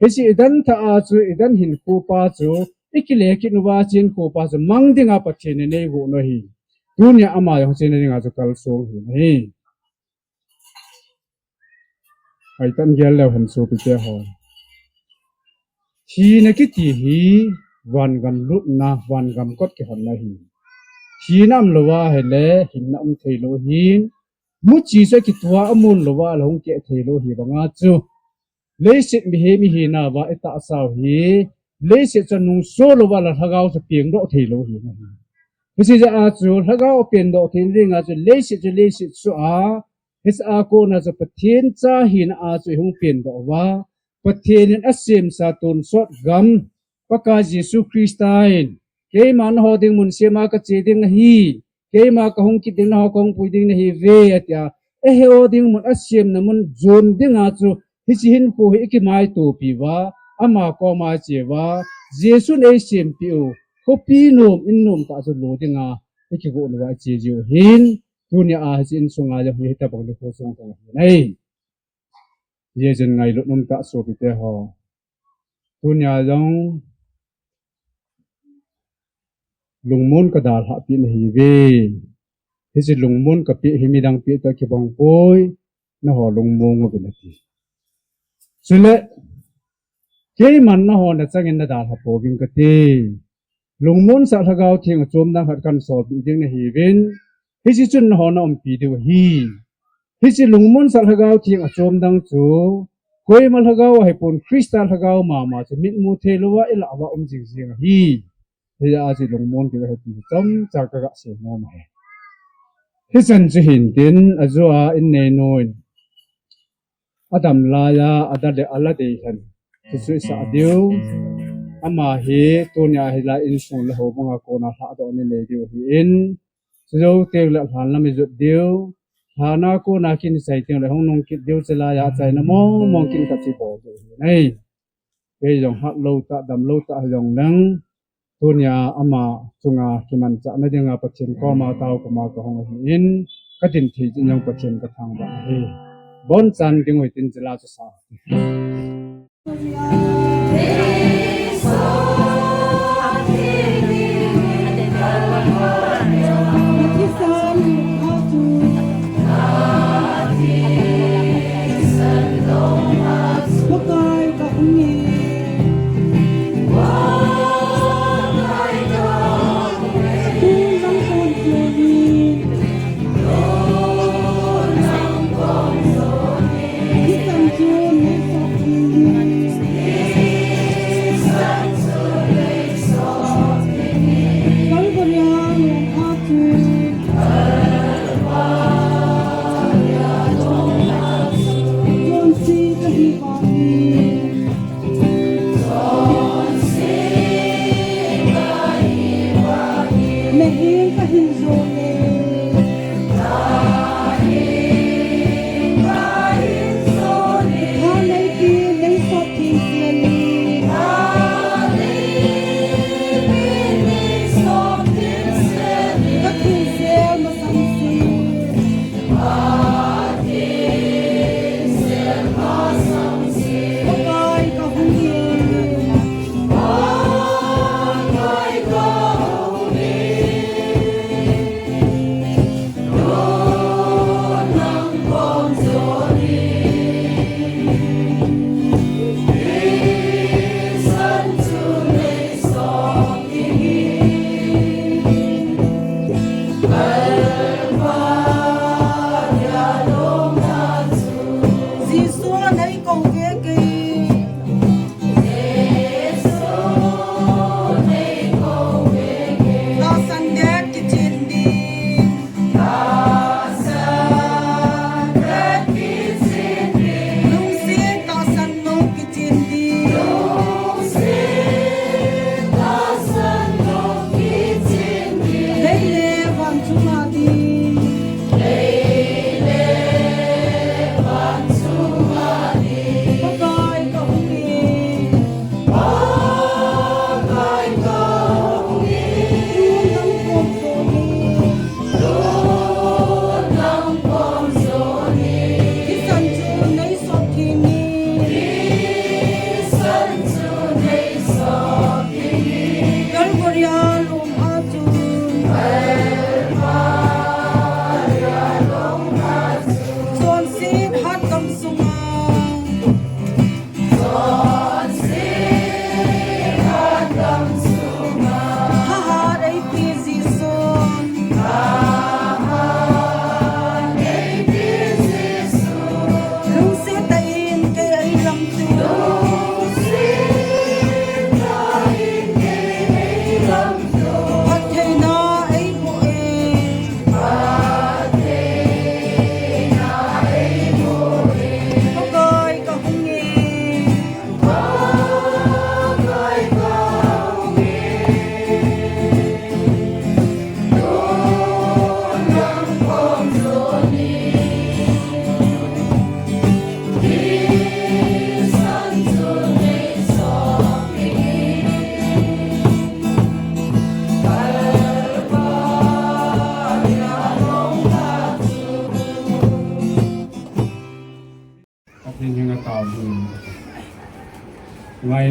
hiche idan thah a chu idan hinkho pa chu, ikile kit uva hinkho pa chu mang dinga Pathen in eigoh u ahi. Tunia ama jong chena dinga chu kalsong ahi. Ahitan gel leu hen sopite ho. Thina kiti hi vangam lutna, vangam kot kihonna ahi. Thina umlou ahile, hinna um thei lou ahin. Muchi chu akitua amun lou a, la hung keh thei lou ahi vanga chu. Leiset mihem ihinauva itahsa u hi, leiset chu anungso louva la lhagao chu pengdoh thei lou ahi. Hiche jeh a chu lhagao pengdoh thei dinga chu leiset chu leiset chu a, hiche a kona chu Pathen cha hina a chu ihung pengdoh uva, Pathen in asemsa tonsot gam, Pakai Jesu Christa in, keima naho ding mun sema kache ding ahi, keima kahung kit ding naho kahung pui ding nahiuve, atia. Eiho ding mun asemna mun jon dinga chu, hiche hinkho hi ikimaitopi uva, ama koma iche uva, Jesun eisempeh u, khopi nom, in nom tah chu lo dinga, ikigoh uva iche jiu ahin, tunia hiche insunga jong hi hitobang nikho sung tong ahi nai. Hijeh chun ngailut umtah sopite ho. Tunia jong lungmon kadalhah peh nahiuve. Hiche lungmon kapeh hi midang peh toh kibang poi, naho lungmong uvin ati. Chule, keiman naho nachangin nadalha pouving kati. Lungmonsah Lhagao Theng achom dang khat kahin solpeh ding nahiuvin, hiche chun naho naumpi diu ahi. Hiche lungmonsah Lhagao Theng achom dang chu, koima lhagao ahipon Christa Lhagao mama chu mitmu theilouva ilah uva um jingjing ahi. Hijeh a chu lungmon kit ahi ti chomcha kaga sei nom ahi. Hichan chu hintin, ajou a inneinu'n adam laiya, ada le ala dei hen, chu chu isah diu. Ama hi tunia hilai insung le houbunga kona lhahdohna inei diu ahin, chujou tengle lhan lam ijot diu. Lhana kona kin isei tengle hung nung kit diu, chulaiya achaina mong mong kin khat chu ibol diu ahi nai. Kei jong hatlou tah, damlou tah hijongleng, tunia ama chunga kimanchahna dinga Pathen koma tao koma kahung ahin, kadin thei jeh in jong Pathen kathangvah ahi. Bonchan ding u hitin, chule chu sa.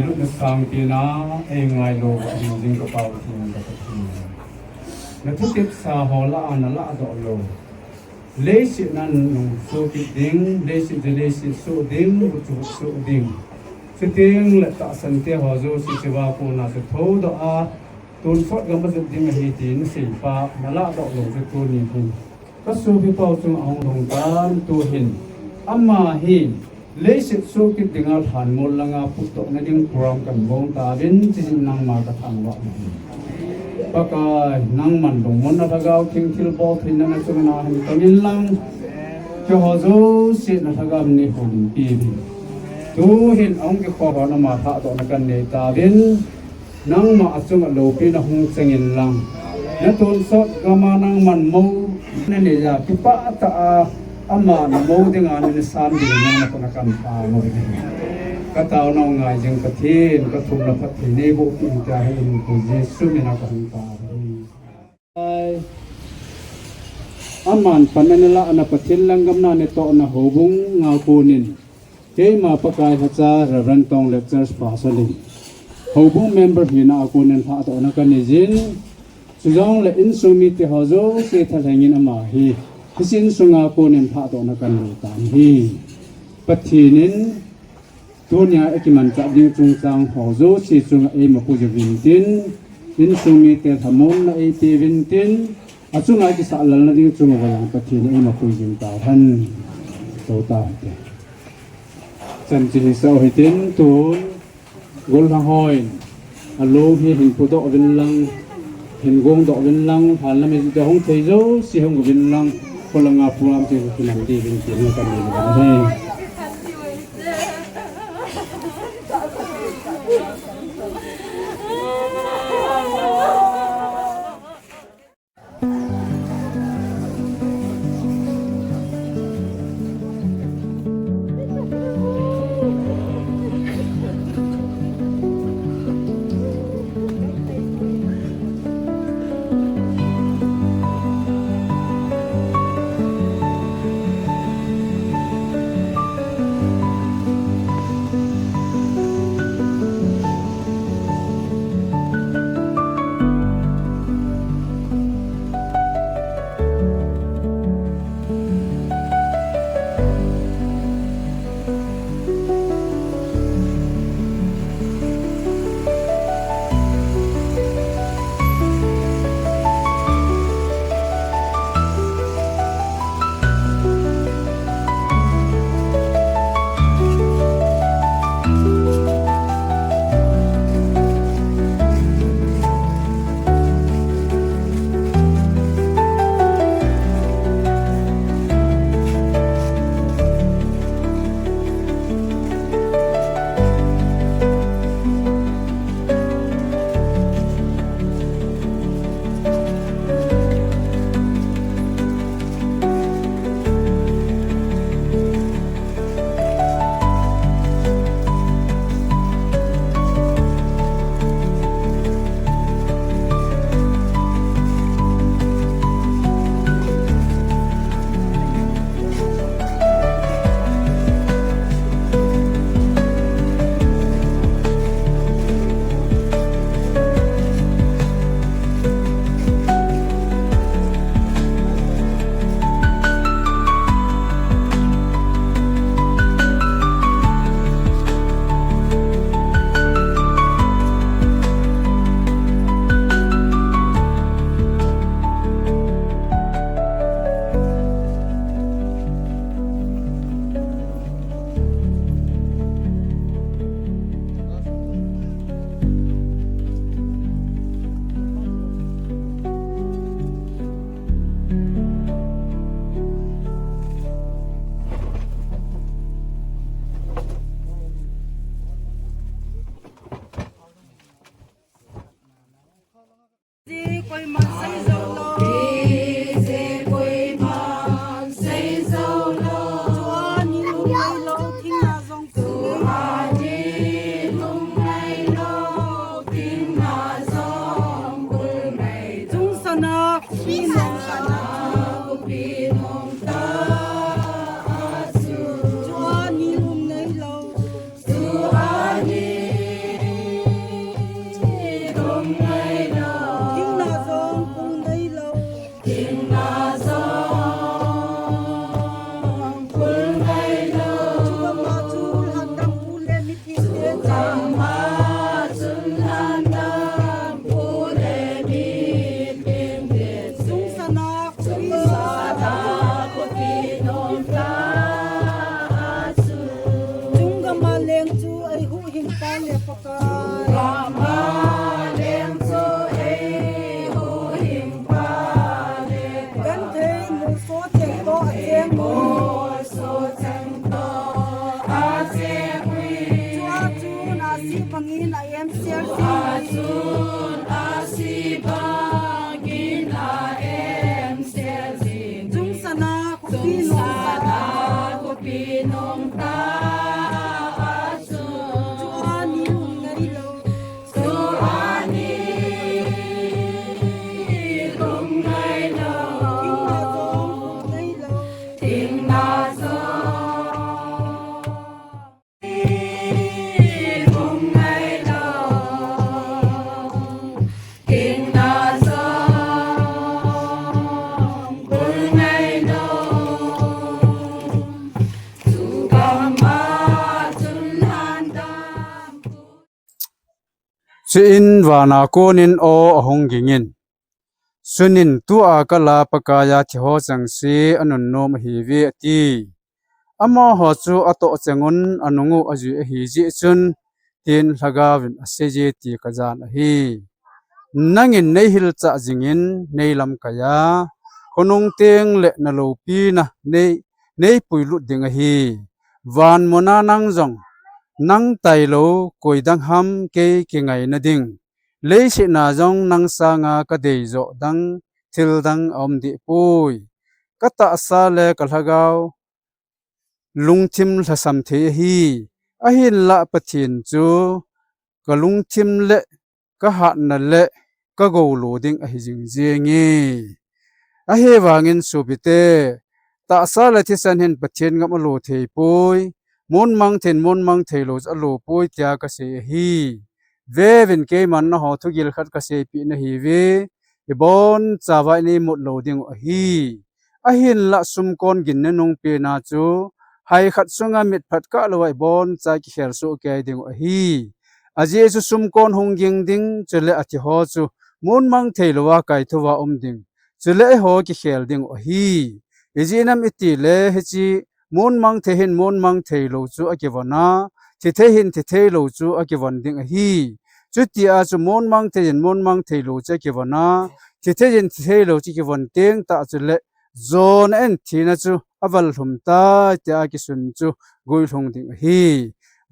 Lupna sangpen a, ei ngailou, ahin jing ka Pathen ka Pathen. Na thutepsa ho lah a na lahdoh lou. Leiset na nung soh kit ding, leiset chu leiset soh ding, vut chu vut soh ding. Chuteng le tahsan te ho jouse chu va kona chu thoudoh a, tonsot gam a jot ding ahi tin na seipa, na lahdoh lou chu tuni hin. Ka sopi pau chunga hung dong tan tu hin. Ama hi leiset soh kit dinga lhanmol langa putdohna ding program kan bol tauvin, chuin nangma ka thangvah in. Pakai, nangman lungmonna lhagao theng thilbol theina na chunga hin tong in lang. Keiho jouse na lhagao nei houlimpi uvin. Tu hin ahung kikhop ho nama lhahdohna kan nei tauvin. Nangma a chunga loupina hung chang in lang. Na tonsot gam a nangman mou na nei a, kipah tah a ama na mou dinga na san ding nangma kona kan thangvah in. Ka taona ngai jing Pathen, ka thumna phatthei nei boh peh in tia hi in Jesu mina ka hung tao. Aman pan ana lah ana Pathen langgam na natohna houbung a konin. Keima Pakai lhacha Reverend Tonglep Church Pastor in houbung member hina a konin lhahdohna kanei jin. Chujongle insung mite ho jouse thalheng in ama hi hiche insunga konin lhahdohna kanei tan ahi. Pathen in tunia i kimanchah ding chungchang ho jouse chunga eima puijin tin, insung mite lhamonna eipeh uvin tin, achunga kisah lalna ding chunga vang Pathen in eima puijin tauhen. Tou tauhite. Chan chu hisah u hitin tun, gollhang hon alou hi hin pudoh uvin lang, hin gongdoh uvin lang, lhan lam hi hung thei jouse hung uvin lang, kholanga program chu kiman diuvin tin kanei uve. Genthei muso cheng toh acheng ui. Chua chun asih bangin a em sel jing ui. Chungsana khopi nungsa. Chuin vana konin aw ahung gingin, "Sunin, tua kala Pakaiya thiho chengse anunnom ahiuve," ati. Amaho chu atoh chengun anung u ajui ahi jeh chun, tin lhagaovin aseiye ti kajan ahi. Nangin neihilchah jingin neilamkaiya, khonung teng le naloupina nei, neipuilut ding ahi. Vanmuna nang jong, nang tailou koi dang ham kei kingaina ding. Leiset a jong nang sanga kadei joh dang, thil dang aum dehpoi. Katahsa le kalhagao lungthim lhasam thei ahi. Ahinlah Pathen chu kalungthim le kahatna le kagoulou ding ahi jing jenge. Ahivangin sopite, tahsa le thisan hin Pathen ngam alo theipoi, monmang thei in monmang theilou chu alopoi tia kasei ahi. Veuvin, keiman nangho thugil khat kaseipeh nahiuve, ibonchauva nei imut lou diu ahi. Ahinlah sumkon ginna nungpena chu, hai khat sunga mitphat kah louva iboncha kikhel soh kei diu ahi. Ajeh chu sumkon hung ging ding, chule athiho chu monmang theilouva kaithouva um ding, chule eiho kikhel diu ahi. Ijeh inem itile hiche monmang thei hin monmang theilou chu akivon a, thithei hin thitheilou chu akivon ding ahi. Chutia chu monmang thei hin monmang theilou chu akivon a, thithei hin thitheilou chu kivon teng tah chule, jona in thina chu avallhum tai tia kisun chu guilhung ding ahi.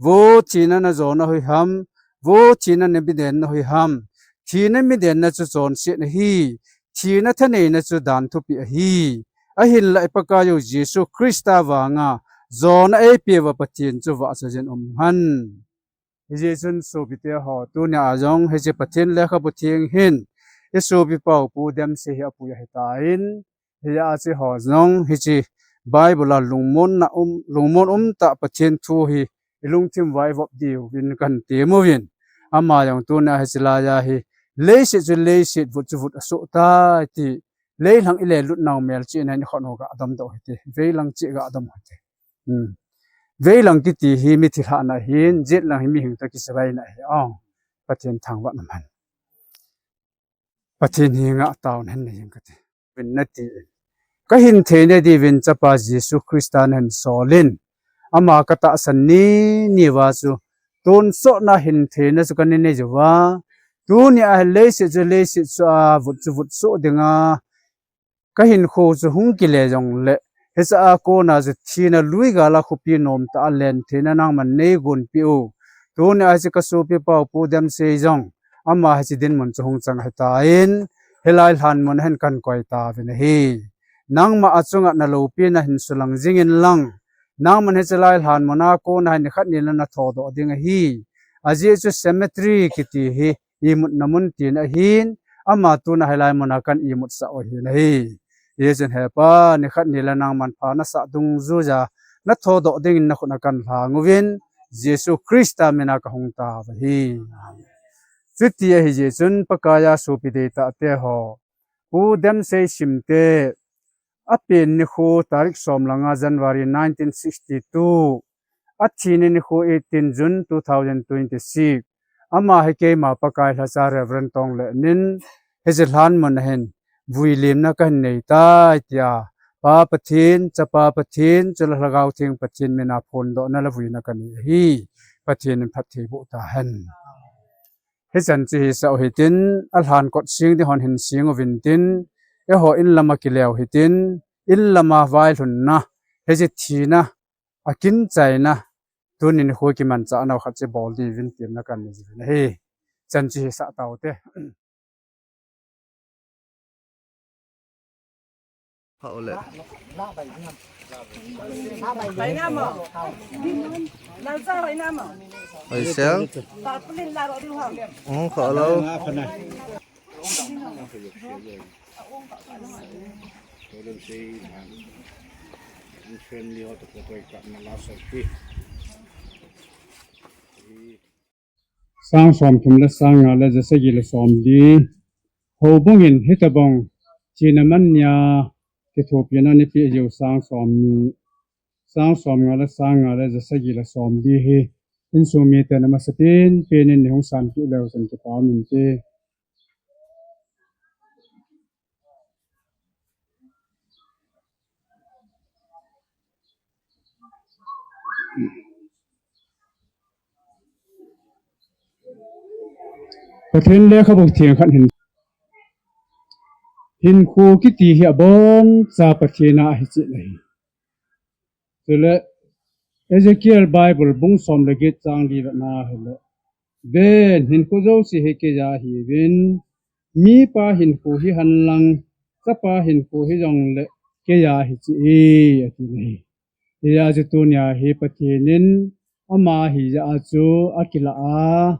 Vo thina, najona hoiham? Vo thina, namidenna hoiham? Thina midenna chu chonset ahi. Thina thaneina chu dan thupeh ahi. Ahinlah i Pakaiyu Jesu Christa vanga jona eipeuva Pathen chu vahchoiyin umhen. Hijeh chun sopite ho, tunia jong hiche Pathen lekhabu theng hin isopipa u Pu Demsei hi apui ahitan, hia chu eiho jong hiche Bible a lungmonna um, lungmon umtah Pathen thu hi ilungthim uva ivop diuvin kahin tem uvin. Ama jong tunia hiche laiya hi, leiset chu leiset, vut chu vut asoh tai ti, leilhang ilelut nau melchihna in ikhut u gadom doh hite, veilang cheh gadom hite. Veilang kiti hi mithi lhahna ahin, jetlang hi mihing toh kisepaina ahi. Pathen thangvahna man. Pathen henga taona hin nei jing kate. Vin nati in, kahin theina diuvin Chapa Jesu Christa nahin solin, ama katahsan nini uva chu tonsotna hin theina chu kana nei uva, tunia hi leiset chu leiset chu a vut chu vut soh dinga kahinkho chu hung kile jongle, hichea kona chu thina lui gala khopi nomtah a len theina nangman neigonpeh u. Tunia hiche kasopipa u Pu Demsei jong, ama hiche dinmun chu hung chang ahitan, hilai lhanmun a hin kahin koi tauvin ahi. Nangma achunga naloupina hin sulang jingin lang, nangman hiche lai lhanmun a kona hin nikhat nile nathodoh ding ahi. Ajeh chu cemetery kiti hi imutna mun tina ahin, ama tunia hilai muna kahin imutsah u ahin ahi. Hijeh chun Hepa, nikhat nile nangman pha nasah dungjuiya nathodoh dingin nakhut a kahin lhang uvin, Jesu Christa mina kahung tauve. Chuti ahijeh chun Pakaiya sopi deitahte ho, Pu Demsei Shimte apen nikho tarik som le nga January nineteen sixty-two, athina nikho eighteen June two thousand twenty-six, ama hi keima Pakai lhacha Reverend Tonglen in hiche lhanmun a hin vuilimna kahin nei tai tia, Pa Pathen, Chapa Pathen, chule Lhagao Theng Pathen mina phondohna le vuina kanei ahi. Pathen in phattheiboh tahen. Hichan chu hisah u hitin, alhan kot sing ding hon hin sing uvin tin, eiho in lama kile u hitin, in lama vailhunna, hiche thina, akinchaina, tunin nikho kimanchah nau khat chu bol diuvin temna kanei jing ahi. Chan chu hisah taute. Hao le. Hoi sel. Ong kha lo. Sang somthum le sang nga le jasagi le somli. Houbung in hitobang chena man nia kithopina eipeh jiu sang somni, sang somnga le sang nga le jasagi le somli hi insung miten amasapen pen in neihung sanpeh leu chun kipa um inte. Pathen lekhabu theng khat hin, hinkho kiti hi aboncha Pathen a ahi cheh ahi. Chule Ezekiel Bible bung som le get chang li le na hile, ven, hinkho jouse hi keija ahiuvin, mipa hinkho hi henlang, chapa hinkho hijongle keija ahi cheh e, ati ahi. Hijeh a chu tunia hi Pathen in ama hijeh a chu akilah a,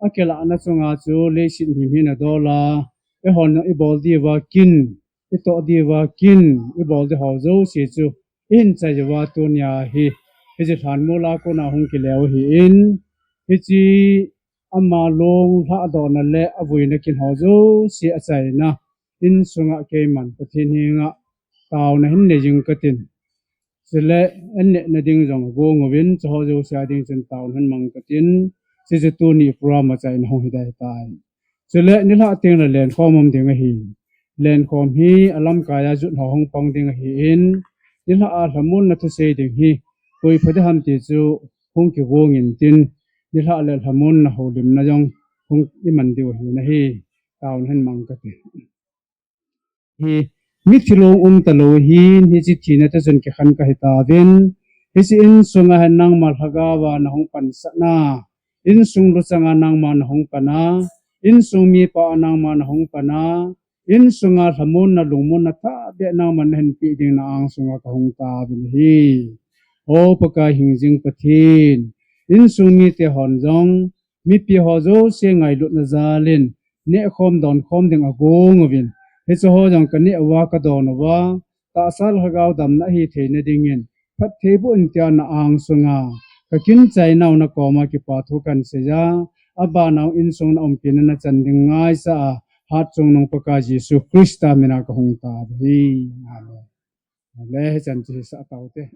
akilahna chunga chu leiset himhim in adol a, eihon ibol diuva kin, itoh diuva kin, ibol ding ho jouse chu ihin chai uva tunia hi, hiche lhanmol a kona hung kile u ahin, hiche ama long lhahdohna le avuina kin ho jouse achaina, insunga keiman Pathen henga taona hin nei jing katin. Chule, annehna ding jong agong uvin, chuho jouse a ding chun taona hin mang katin, hiche chu tuni program achaina hung hi ding ahitai. Chule, nilhah tengle lenkhom um ding ahi. Lenkhom hi alamkai a jut ho hung pang ding ahin, nilhah a lhamonna thusei ding hi koi pha ding ham ti chu hung kigong intin, nilhah le lhamonna houlimna jong hung iman diu ahi nahi, taona hin mang kate. Hi, mithi long um talou hin, hiche thina toh chun kikhen kahi tauvin, hiche insunga hin nangma lhagao a nahung pansahna, insung luchanga nangma nahung pan a, insung mipa a nangma nahung pan a, insunga lhamonna lungmonna tahbeh nangman nahin peh ding na angsunga kahung tauvin ahi. O Pakai hingjing Pathen, insung mite hon jong, mipi ho jouse ngailutna jal in, nehkhom donkhom ding agong uvin, hiche ho jong kaneh uva kadon uva, tahsa lhagao damna ahi theina dingin, phattheiboh in tia na angsunga kakinchai nau nakoma kipathu kahin seiya, abana insung na umpina nachan ding ngaisah a, hatchungnung Pakai Jesu Christa mina kahung tauve. Amen. Hichan chu hisah taute.